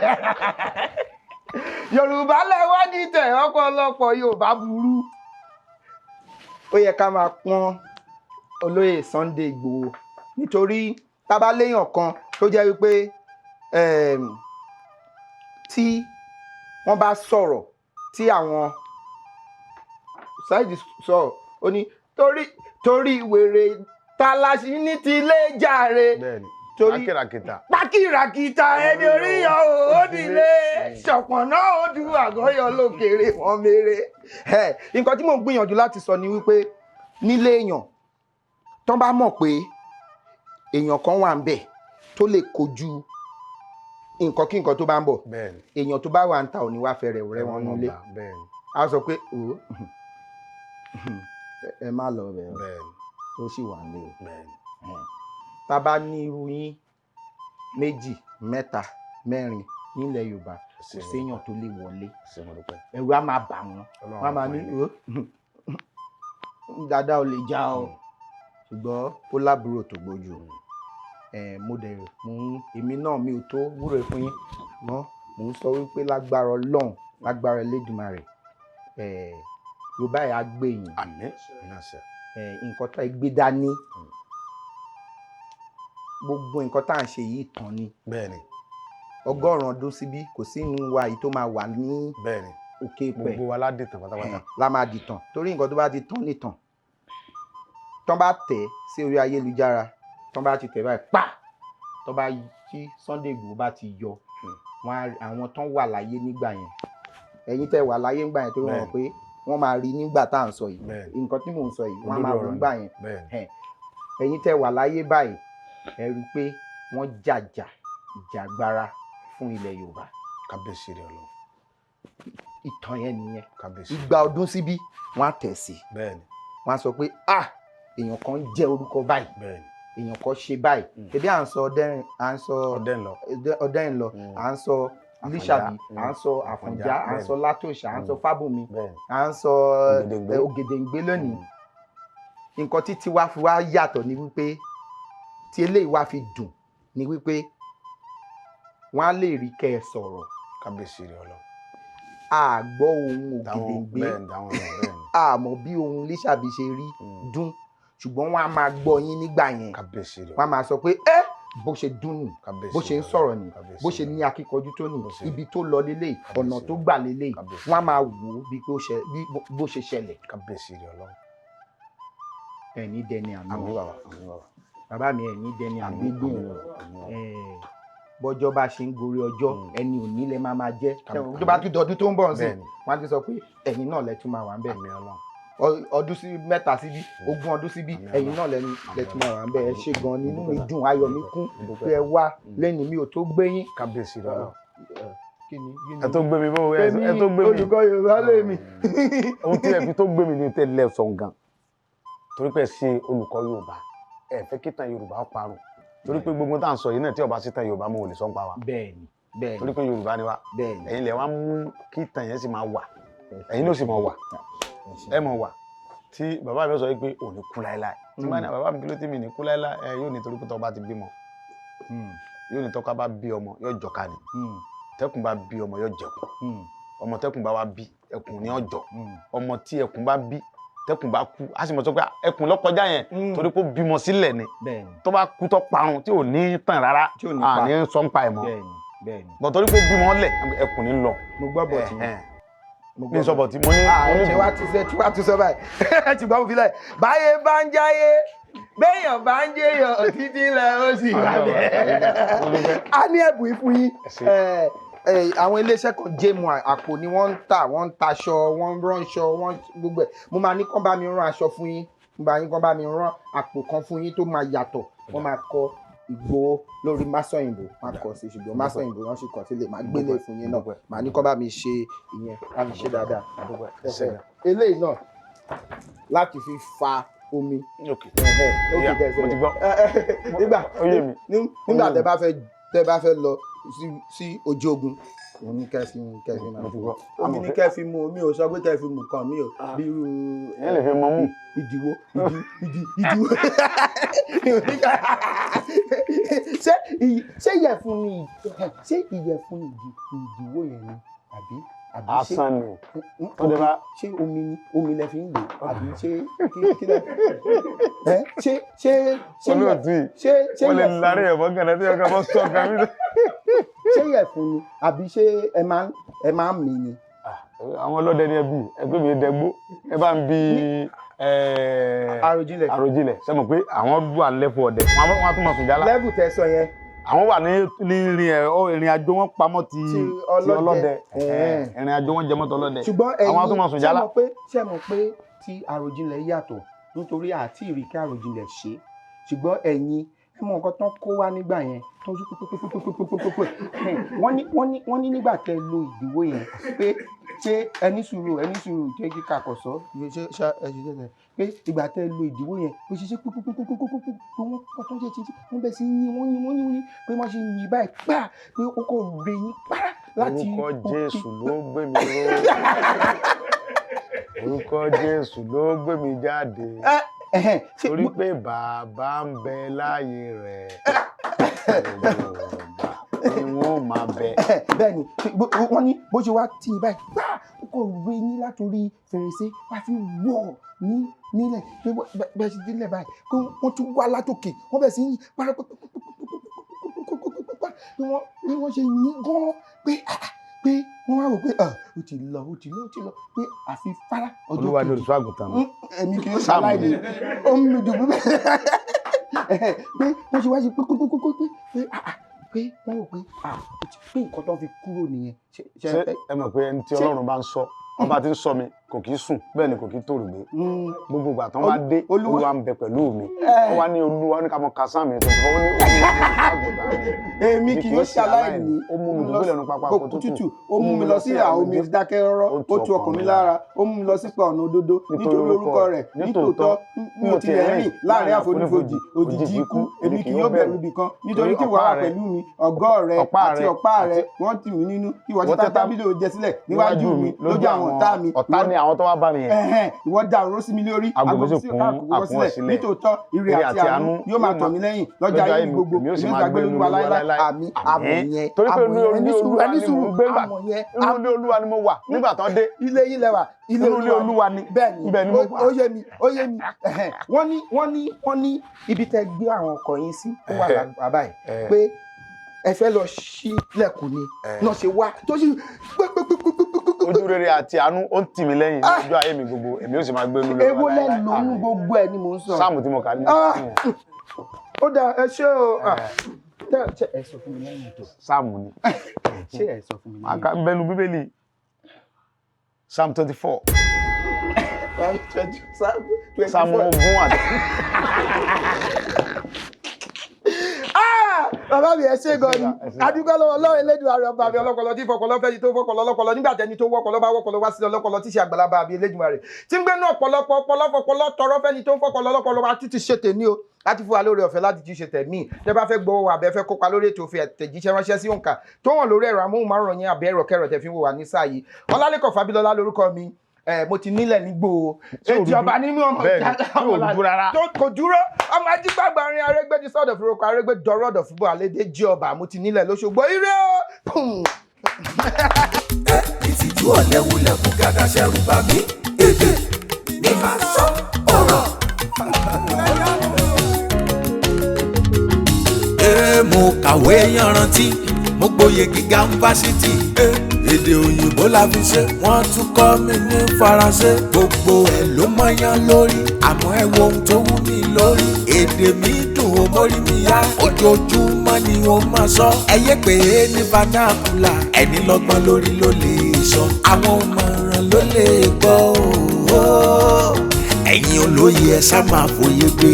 Yorùbá lẹ́wọ́ dìtẹ̀ ọ̀pọ̀lọpọ̀ Yorùbá burú. Ó yẹ ká máa pọ́n olóyè Sunday Igboho nítorí tá bá léèyàn kan tó jẹ́ wípé tí wọ́n bá sọ̀rọ̀ tí àwọn Saheed sọ̀rọ̀, ó ní torí wèrè tálásí ní ti ilé jàre. Bẹ́ẹ̀ni. Torí akẹ́ràkìtà. Pákìràkìtà ẹni oríyọ òdìlé ṣọ̀pọ̀nà òdù àgọ́yọ lókèrè wọn mèrè. Nǹkan tí mò ń gbìyànjú láti sọ ni wípé nílé èèyàn tán bá mọ̀ pé èèyàn kan wà ń bẹ̀ tó lè kojú nǹkan kí nǹkan tó bá ń bọ̀, èèyàn tó bá wà ń ta ò ní wá fẹ́rẹ̀ rẹ́ wọn nílé. Á sọ pé o ẹ má lọ bẹ̀ ó sì wà nílé o. Tá a bá ní irú yín méjì, mẹ́ta, mẹ́rin nílẹ̀ Yorùbá, kò séèyàn tó lè wọlé, ẹ̀rù á máa bà wọ́n, wọ́n á máa ní o dáadáa ò lè já o. Ṣùgbọ́n ó lábúrò tó gbójú o. Mo dẹ̀ mo ń èmi náà mi ò tó wúre fún yín, ṣùgbọ́n mò ń sọ wípé lágbára Ọlọ́run, lágbára Elédùmarè, Yorùbá yìí á gbé yín. Àmín. Nǹkan tó ẹ gbé dání, gbogbo nǹkan tá à ń ṣe yìí tán ni. 100 ọdún síbí, kò sí inú wa yìí tó máa wà ní òkè pẹ̀. Gbogbo wa ládìtàn pátápátá. La máa dìtàn torí nǹkan tó bá ti tán nìtàn, tán bá tẹ̀ sí orí ayélujára, tán bá ti tẹ̀ báyìí pa, tán bá tí Sunday Igboho bá ti yọ wọn, àwọn tán wà láyé nígbà yẹn Ẹ̀yin tẹ́ wà láyé ńgbà yẹn, tó wọ́n pé wọ́n máa rí nígbà tá à ń sọ yìí, nǹkan tí mò ń sọ yìí, wọ́n máa rí nígbà yẹn. Ẹ̀yin tẹ́ wà láyé báyìí, ẹ rí i pé wọ́n jàjà ìjàgbara fún ilẹ̀ Yorùbá. Kábíyèsí rẹ̀ Ọlọ́run. Ìtàn yẹn nìyẹn. Kábíyèsí. Igba ọdún síbí, wọ́n á tẹ̀ sí, wọ́n á sọ pé ah, èèyàn kan jẹ́ orúkọ báyìí, èèyàn kan ṣe báyìí. Ebi à ń sọ Ọdẹ́rìn, à ń sọ Ọdẹ́rìnlọ, à ń sọ Lísàbí, à ń sọ Àfọ̀njá, à ń sọ Látòṣà, à ń sọ Fábùnmi, à ń sọ Ògèdèǹgbé lónìí. Nǹkan tí tiwa fi wá yàtọ̀ ni wípé tí eléyìí wá fi dùn ni wípé wọ́n á lè rí kẹ́ ẹ sọ̀rọ̀. Kábíyèsí rẹ̀ Ọlọ́run. A gbọ́ ohun Ògèdèǹgbé, a mọ̀ bí ohun Lísàbí ṣe rí dún, ṣùgbọ́n wọ́n á máa gbọ́ yín nígbà yẹn. Wọ́n á máa sọ pé ẹ́ bó ṣe dún nì, bó ṣe ń sọ̀rọ̀ nì, bó ṣe ní akíkanjú tó nì, ibi tó lọ lélẹ̀, ọ̀nà tó gbà lélẹ̀, wọ́n á máa wò ó bí bó ṣe ṣẹlẹ̀. Kábíyèsí rẹ̀ Ọlọ́run. Ẹ̀yin dẹni àná bàbá mi, ẹ̀yin dẹni àgbégbìn. Bọ́jọ́ bá ṣe ń gorí ọjọ́, ẹni òní lẹ máa máa jẹ́. Tó bá tún dọdún tó ń bọ̀ nsìn, wọ́n á ti sọ pé ẹ̀yin náà lẹ tún máa wà ń bẹ̀. Ọdún sí mẹ́ta síbí, 20 ọdún síbí, ẹ̀yin náà lẹ tún máa wà ń bẹ̀. Ẹ ṣe gan-an, nínú mi dùn, ayọ̀ mi kún pé ẹ wá lẹ́nu mi ò tó gbé yín. Kábíyèsí rẹ̀ Ọlọ́run. Ẹ tó gbé mi bó, ẹ tó gbé mi. Olùkọ́ Yorùbá lèmi. Ohun tí ẹ fi tó gbé mi ní tẹ́lẹ̀ sọ̀ gan, torí pé ṣe olùkọ́ Yorùbá, ẹ fẹ́ kí tàn Yorùbá parun, torí pé gbogbo tá à ń sọ yìí náà, tí ó bá sí tàn Yorùbá mo ò lè sọ ń pa wa. Bẹ́ẹ̀ni, bẹ́ẹ̀ni. Torí pé Yorùbá ni wa. Bẹ́ẹ̀ni. Ẹ̀yin lẹ wá mú kí tàn yẹn sì máa wà, ẹ̀yin ló sì máa wà, ẹ mọ̀ wà. Tí bàbá mi sọ pé ò ní kú láéláé, tí bá ní bàbá mi kí ló tí mi ní kú láéláé, ẹ yóò ní torí pé tọ́ bá ti bímọ, yóò ní tọ́ka bá bí ọmọ yóò jọka ni, tẹ́kùn bá bí ọmọ yóò jẹkùn, ọmọ tẹ́kùn bá wá bí ẹkùn ní ọjọ́, ọmọ tí ẹkùn bá bí tẹkùn bá kú, a sì mọ̀ sọ pé ẹkùn ló kọjá yẹn, torí pé ó bímọ sílẹ̀ ni, tó bá kú tó parun tí ò ní tàn rárá, à ní sọ ń pa ẹ̀ mọ́, bọ̀ torí pé ó bímọ lẹ̀, ẹkùn ní lọ. Mo gbọ́ bọ̀ tí mi sọ bọ̀ tí mo ní. Ṣé wàá ti ṣe tí wàá tún sọ báyìí, ti gbọ́ fi lẹ̀ báyé bá ń jáyé, béèyàn bá ń jẹyàn títí lẹ̀ ó sì wà bẹ́ẹ̀. A ní ẹ̀bùn yìí fún yín. Àwọn iléeṣẹ́ kan jẹ́mu àpò ni wọ́n ń tà, wọ́n ń taṣọ, wọ́n ń ránṣọ, wọ́n gbogbo ẹ̀. Mo máa ní kán bá mi rán aṣọ fún yín, mo máa ní kán bá mi rán àpò kan fún yín tó máa yàtọ̀. Wọ́n máa kọ Ìgbòho lórí Másọ̀yìnbó, máa kọ sí, ṣùgbọ́n Másọ̀yìnbó wọ́n sì kọ sílẹ̀, máa gbélé fún yín náà, máa ní kán bá mi ṣe ìyẹn, bá mi ṣe dáadáa. Eléyìí náà láti fi fa omi. Nígbà tẹ́ bá fẹ́ lọ sí ojú ogun, òun ní kẹfì kẹfì máa omi ní kẹfì mu, omi ò sọ pé kẹfì mu kan mi ò bí irú ẹ lè fi mọ mú ìdìwó ìdìwó. Ṣé ìyẹ̀fun ni, ṣé ìyẹ̀fun ìdìwó yẹn ni àbí asán ni? Ṣé omi ni, omi lẹ fi ń lò, àbí ṣé kí lẹ ṣé ṣé ṣé olóòtú yìí wọ́n lè lárí ẹ̀fọ́ gàdá tí ọkọ̀ bọ́ sọ kan mi. Ṣé ìyẹ̀fun ni àbí ṣé ẹ máa ń mì ni? Àwọn ọlọ́dẹ ni ẹbí ẹgbẹ́ mi dẹgbó, ẹ bá ń bi Àròjinlẹ̀. Àròjinlẹ̀ ṣe mọ̀ pé àwọn wà lẹ́fù ọ̀dẹ, wọ́n á tún máa sùn jálá. Lẹ́fù tẹ sọ yẹn. Àwọn wà ní ìrìn àjò wọn pamọ́ ti ọlọ́dẹ, ìrìn àjò wọn jẹmọ́ tọlọ́dẹ, àwọn á tún máa sùn jálá. Ṣùgbọ́n ẹ̀yin ṣe mọ̀ pé ti Àròjinlẹ̀ yàtọ̀, nítorí àti ìrìkẹ́ Àròjinlẹ̀ ṣe, ṣùgbọ́n ẹ̀yin ẹ mọ nǹkan tán kó wá nígbà yẹn tó ń pípípípípípípípí. Wọ́n ní nígbà tẹ lo ìdìwó yẹn pé ṣé ẹni sùúrù, ẹni sùúrù jẹ́ kí kakọ̀sọ́ ṣe ẹṣin pé ìgbà tẹ lo ìdìwó yẹn pé ṣe ṣe pípípípípípí pé wọ́n kọ́ tó ń ṣe títí wọ́n bẹ̀ sí yín, wọ́n yín, wọ́n yín, wọ́n yín pé wọ́n ṣe yín báyìí pá pé ó kọ̀ rè yín párá láti. Orúkọ Jésù ló gbé mi ró, orúkọ Jésù ló gbé mi jáde, torí pé bàbá ń bẹ láàyè rẹ̀, ni wọ́n máa bẹ. Bẹ́ẹ̀ni, wọ́n ní bó ṣe wá tì í báyìí gbá ó kò rí yín látòrí fèrèsé wá fi wọ̀ ní nílẹ̀ pé bẹ́ẹ̀ ṣe délẹ̀ báyìí pé wọ́n tún wá látòkè, wọ́n bẹ̀ sí yín pàrọ̀pàpàpàpàpàpàpàpà bí wọ́n ṣe yín gan-an pé pé wọ́n wá wò pé ó ti lọ, ó ti lọ, ó ti lọ, pé àfi fárá ọjọ́ kejì. Olúwa ni olùṣọ́ àgùntàn mi. Èmi kì í ṣaláìní ó ń mi dùn pé wọ́n ṣe wá ṣe pé pé pé pé Pé wọ́n rò pé ah pé nǹkan tó fi kúrò nìyẹn. Ṣé ẹ mọ̀ pé ẹni tí Ọlọ́run bá ń sọ, ọba tí ń sọ mi kò kì í sùn, bẹ́ẹ̀ ni kò kì í tòrò gbé. Gbogbo ìgbà tán bá dé, Olúwa ń bẹ pẹ̀lú mi. Ó wá ní Olúwa ní ká mọ kásán mi tuntun, ó ní Olúwa ní èmi kì yóò ṣaláìní. Ó mú mi dùbúlẹ̀ nu pápá oko tútù, ó mú mi lọ sí ìhà omi dákẹ́ rọ́rọ́, ó tu ọkàn mi lára, ó mú mi lọ sípa ọ̀nà òdodo nítorí orúkọ rẹ̀. Nítòótọ́ mi ò tilẹ̀ rìn láàrin àfonífojì òjìji ikú, èmi kì yóò bẹ̀rù ibì kan, nítorí tí ìwọ wà pẹ̀lú mi, ọ̀gọ́ rẹ àti ọ̀pá rẹ wọ́n tì mí nínú. Ìwọ ti tẹ́ tábìlì oúnjẹ sílẹ̀ níwájú mi lójú àwọn ọ̀tá mi. Ọ̀tá ni àwọn tó wá bá mi yẹn. Ìwọ da òróró sí mi lórí, Ago mi ago sì mi sì kún kún àkúnwọ́ sílẹ̀. sílẹ̀. Nítòótọ́ ire àti àánú yóò máa tọ̀ mí lẹ́yìn lọ́jọ́ ayé mi gbogbo, Èmi ó sì èmi ó máa sì gbé gbé inú Olúwa Olúwa láéláé. láéláé. Àmín. Àmọ̀ yẹn, Torí pé àmọ̀ inú yẹn, ẹni sùúrù, Olúwa ẹni ni mò sùúrù, ń gbé gbà. àmọ̀ yẹn, Inú ilé Olúwa ni mo wà nígbà tán dé. Ilé yín lẹ́wà, ilé Inú ilé Olúwa ni. Bẹ́ẹ̀ ni, Ibẹ̀ ni mo wà. ó yé mi, ó yé mi. Ẹ̀hẹ̀n. Wọ́n ní ibi tẹ́ gbé àwọn ọkọ̀ yín sí, ó wà lágbà báyìí pé ẹ fẹ́ lọ ṣílẹ̀kùn ni náà ṣe wá tó ṣe pépépépépépépé. Ojú rere àti àánú ó ń tì mí lẹ́yìn ní ọjọ́ ayé mi gbogbo, èmi ó sì máa gbé inú ilé Èwo Olúwa lẹ láéláé. lò nú Àmín. gbogbo ẹ ni mò ń sọ. Sáàmù tí mo kà ní. Ah! Ó dáa, ẹ ṣé o. Ah. Ṣé ẹ sọ fún mi lẹ́yìn ètò? Sáàmù ni. Ṣé ẹ sọ fún mi lẹ́yìn Àká bẹnu Bíbélì. Psalm 24. ètò? Sáàmù 20 àti. Ah! Bàbá mi, ẹ ṣé gan ni. Ẹ ṣé. Adúgbò lọ́wọ́ Ọlọ́run Elédùmarè, ọba mi ọlọ́pọlọ tí fọpọlọ fẹ́ni tó fọpọlọ ọlọ́pọlọ nígbà tẹni tó wọpọlọ bá wọpọlọ wá sílẹ̀ ọlọ́pọlọ tí ṣe àgbàlagbà àbí Elédùmarè tí ń gbénú ọ̀pọ̀lọpọ̀ ọpọlọ fọpọlọ tọrọ fẹ́ni tó ń fọpọlọ ọlọ́pọlọ wa títí ṣe tèmi o láti fún wa lórí ọ̀fẹ́ láti tún ṣe tẹ̀mí. Tẹ́ bá fẹ́ gbọ́ wa àbẹ́ fẹ́ kópa lórí ètò, òfin àtẹ̀jíṣẹ́ ránṣẹ́ sí òǹkà tó wọ̀n lórí ẹ̀rọ amóhùnmáwòrán yẹn àbẹ́ ẹ̀rọ kẹrọ tẹ̀ fi ń wò wá ní sáà yìí. Ọlálẹ́kọ̀ Fábílọ́lá lórúkọ mi. Mo ti nílẹ̀ nígbò Tí ò ètò rújú. ọba nínú ọmọ Bẹ́ẹ̀ni, tí ò rújú rárá. tó kò dúró, ọmọ ajígbàgbà rin arẹgbẹ́ ti sọ̀dọ̀ fi roko arẹgbẹ́ dọ̀rọ̀ ọ̀dọ̀ fúnbọ̀ àlédè jí ọba. Mo ti nílẹ̀ lóṣogbo. Ire o. Pum. Ìtìjú ọ̀lẹ́wulẹ̀ kú gàdá ṣẹ̀rù bà mí. Èdè ní máa sọ ọ̀rọ̀. Ee, mo kàwé yanrantí, mo gboyè gíga ń fásitì. Ee, èdè òyìnbó la fi ṣe, wọ́n tún kọ́ mi ní faransé. Gbogbo ẹ̀ ló mọ́yán lórí, àmọ́ ẹ wo ohun tó wú mi lórí. Èdè mi dùn ó mórí mi yá, ojoojúmọ́ ni ó máa sọ. Ẹ yé pé ní vernacular, ẹni lọ́gbọ́n lórí ló lè sọ. Àwọn òmọ̀ràn ló lè gbọ́ o. Ẹ̀yin olóye, ẹ ṣá máa fòye gbé.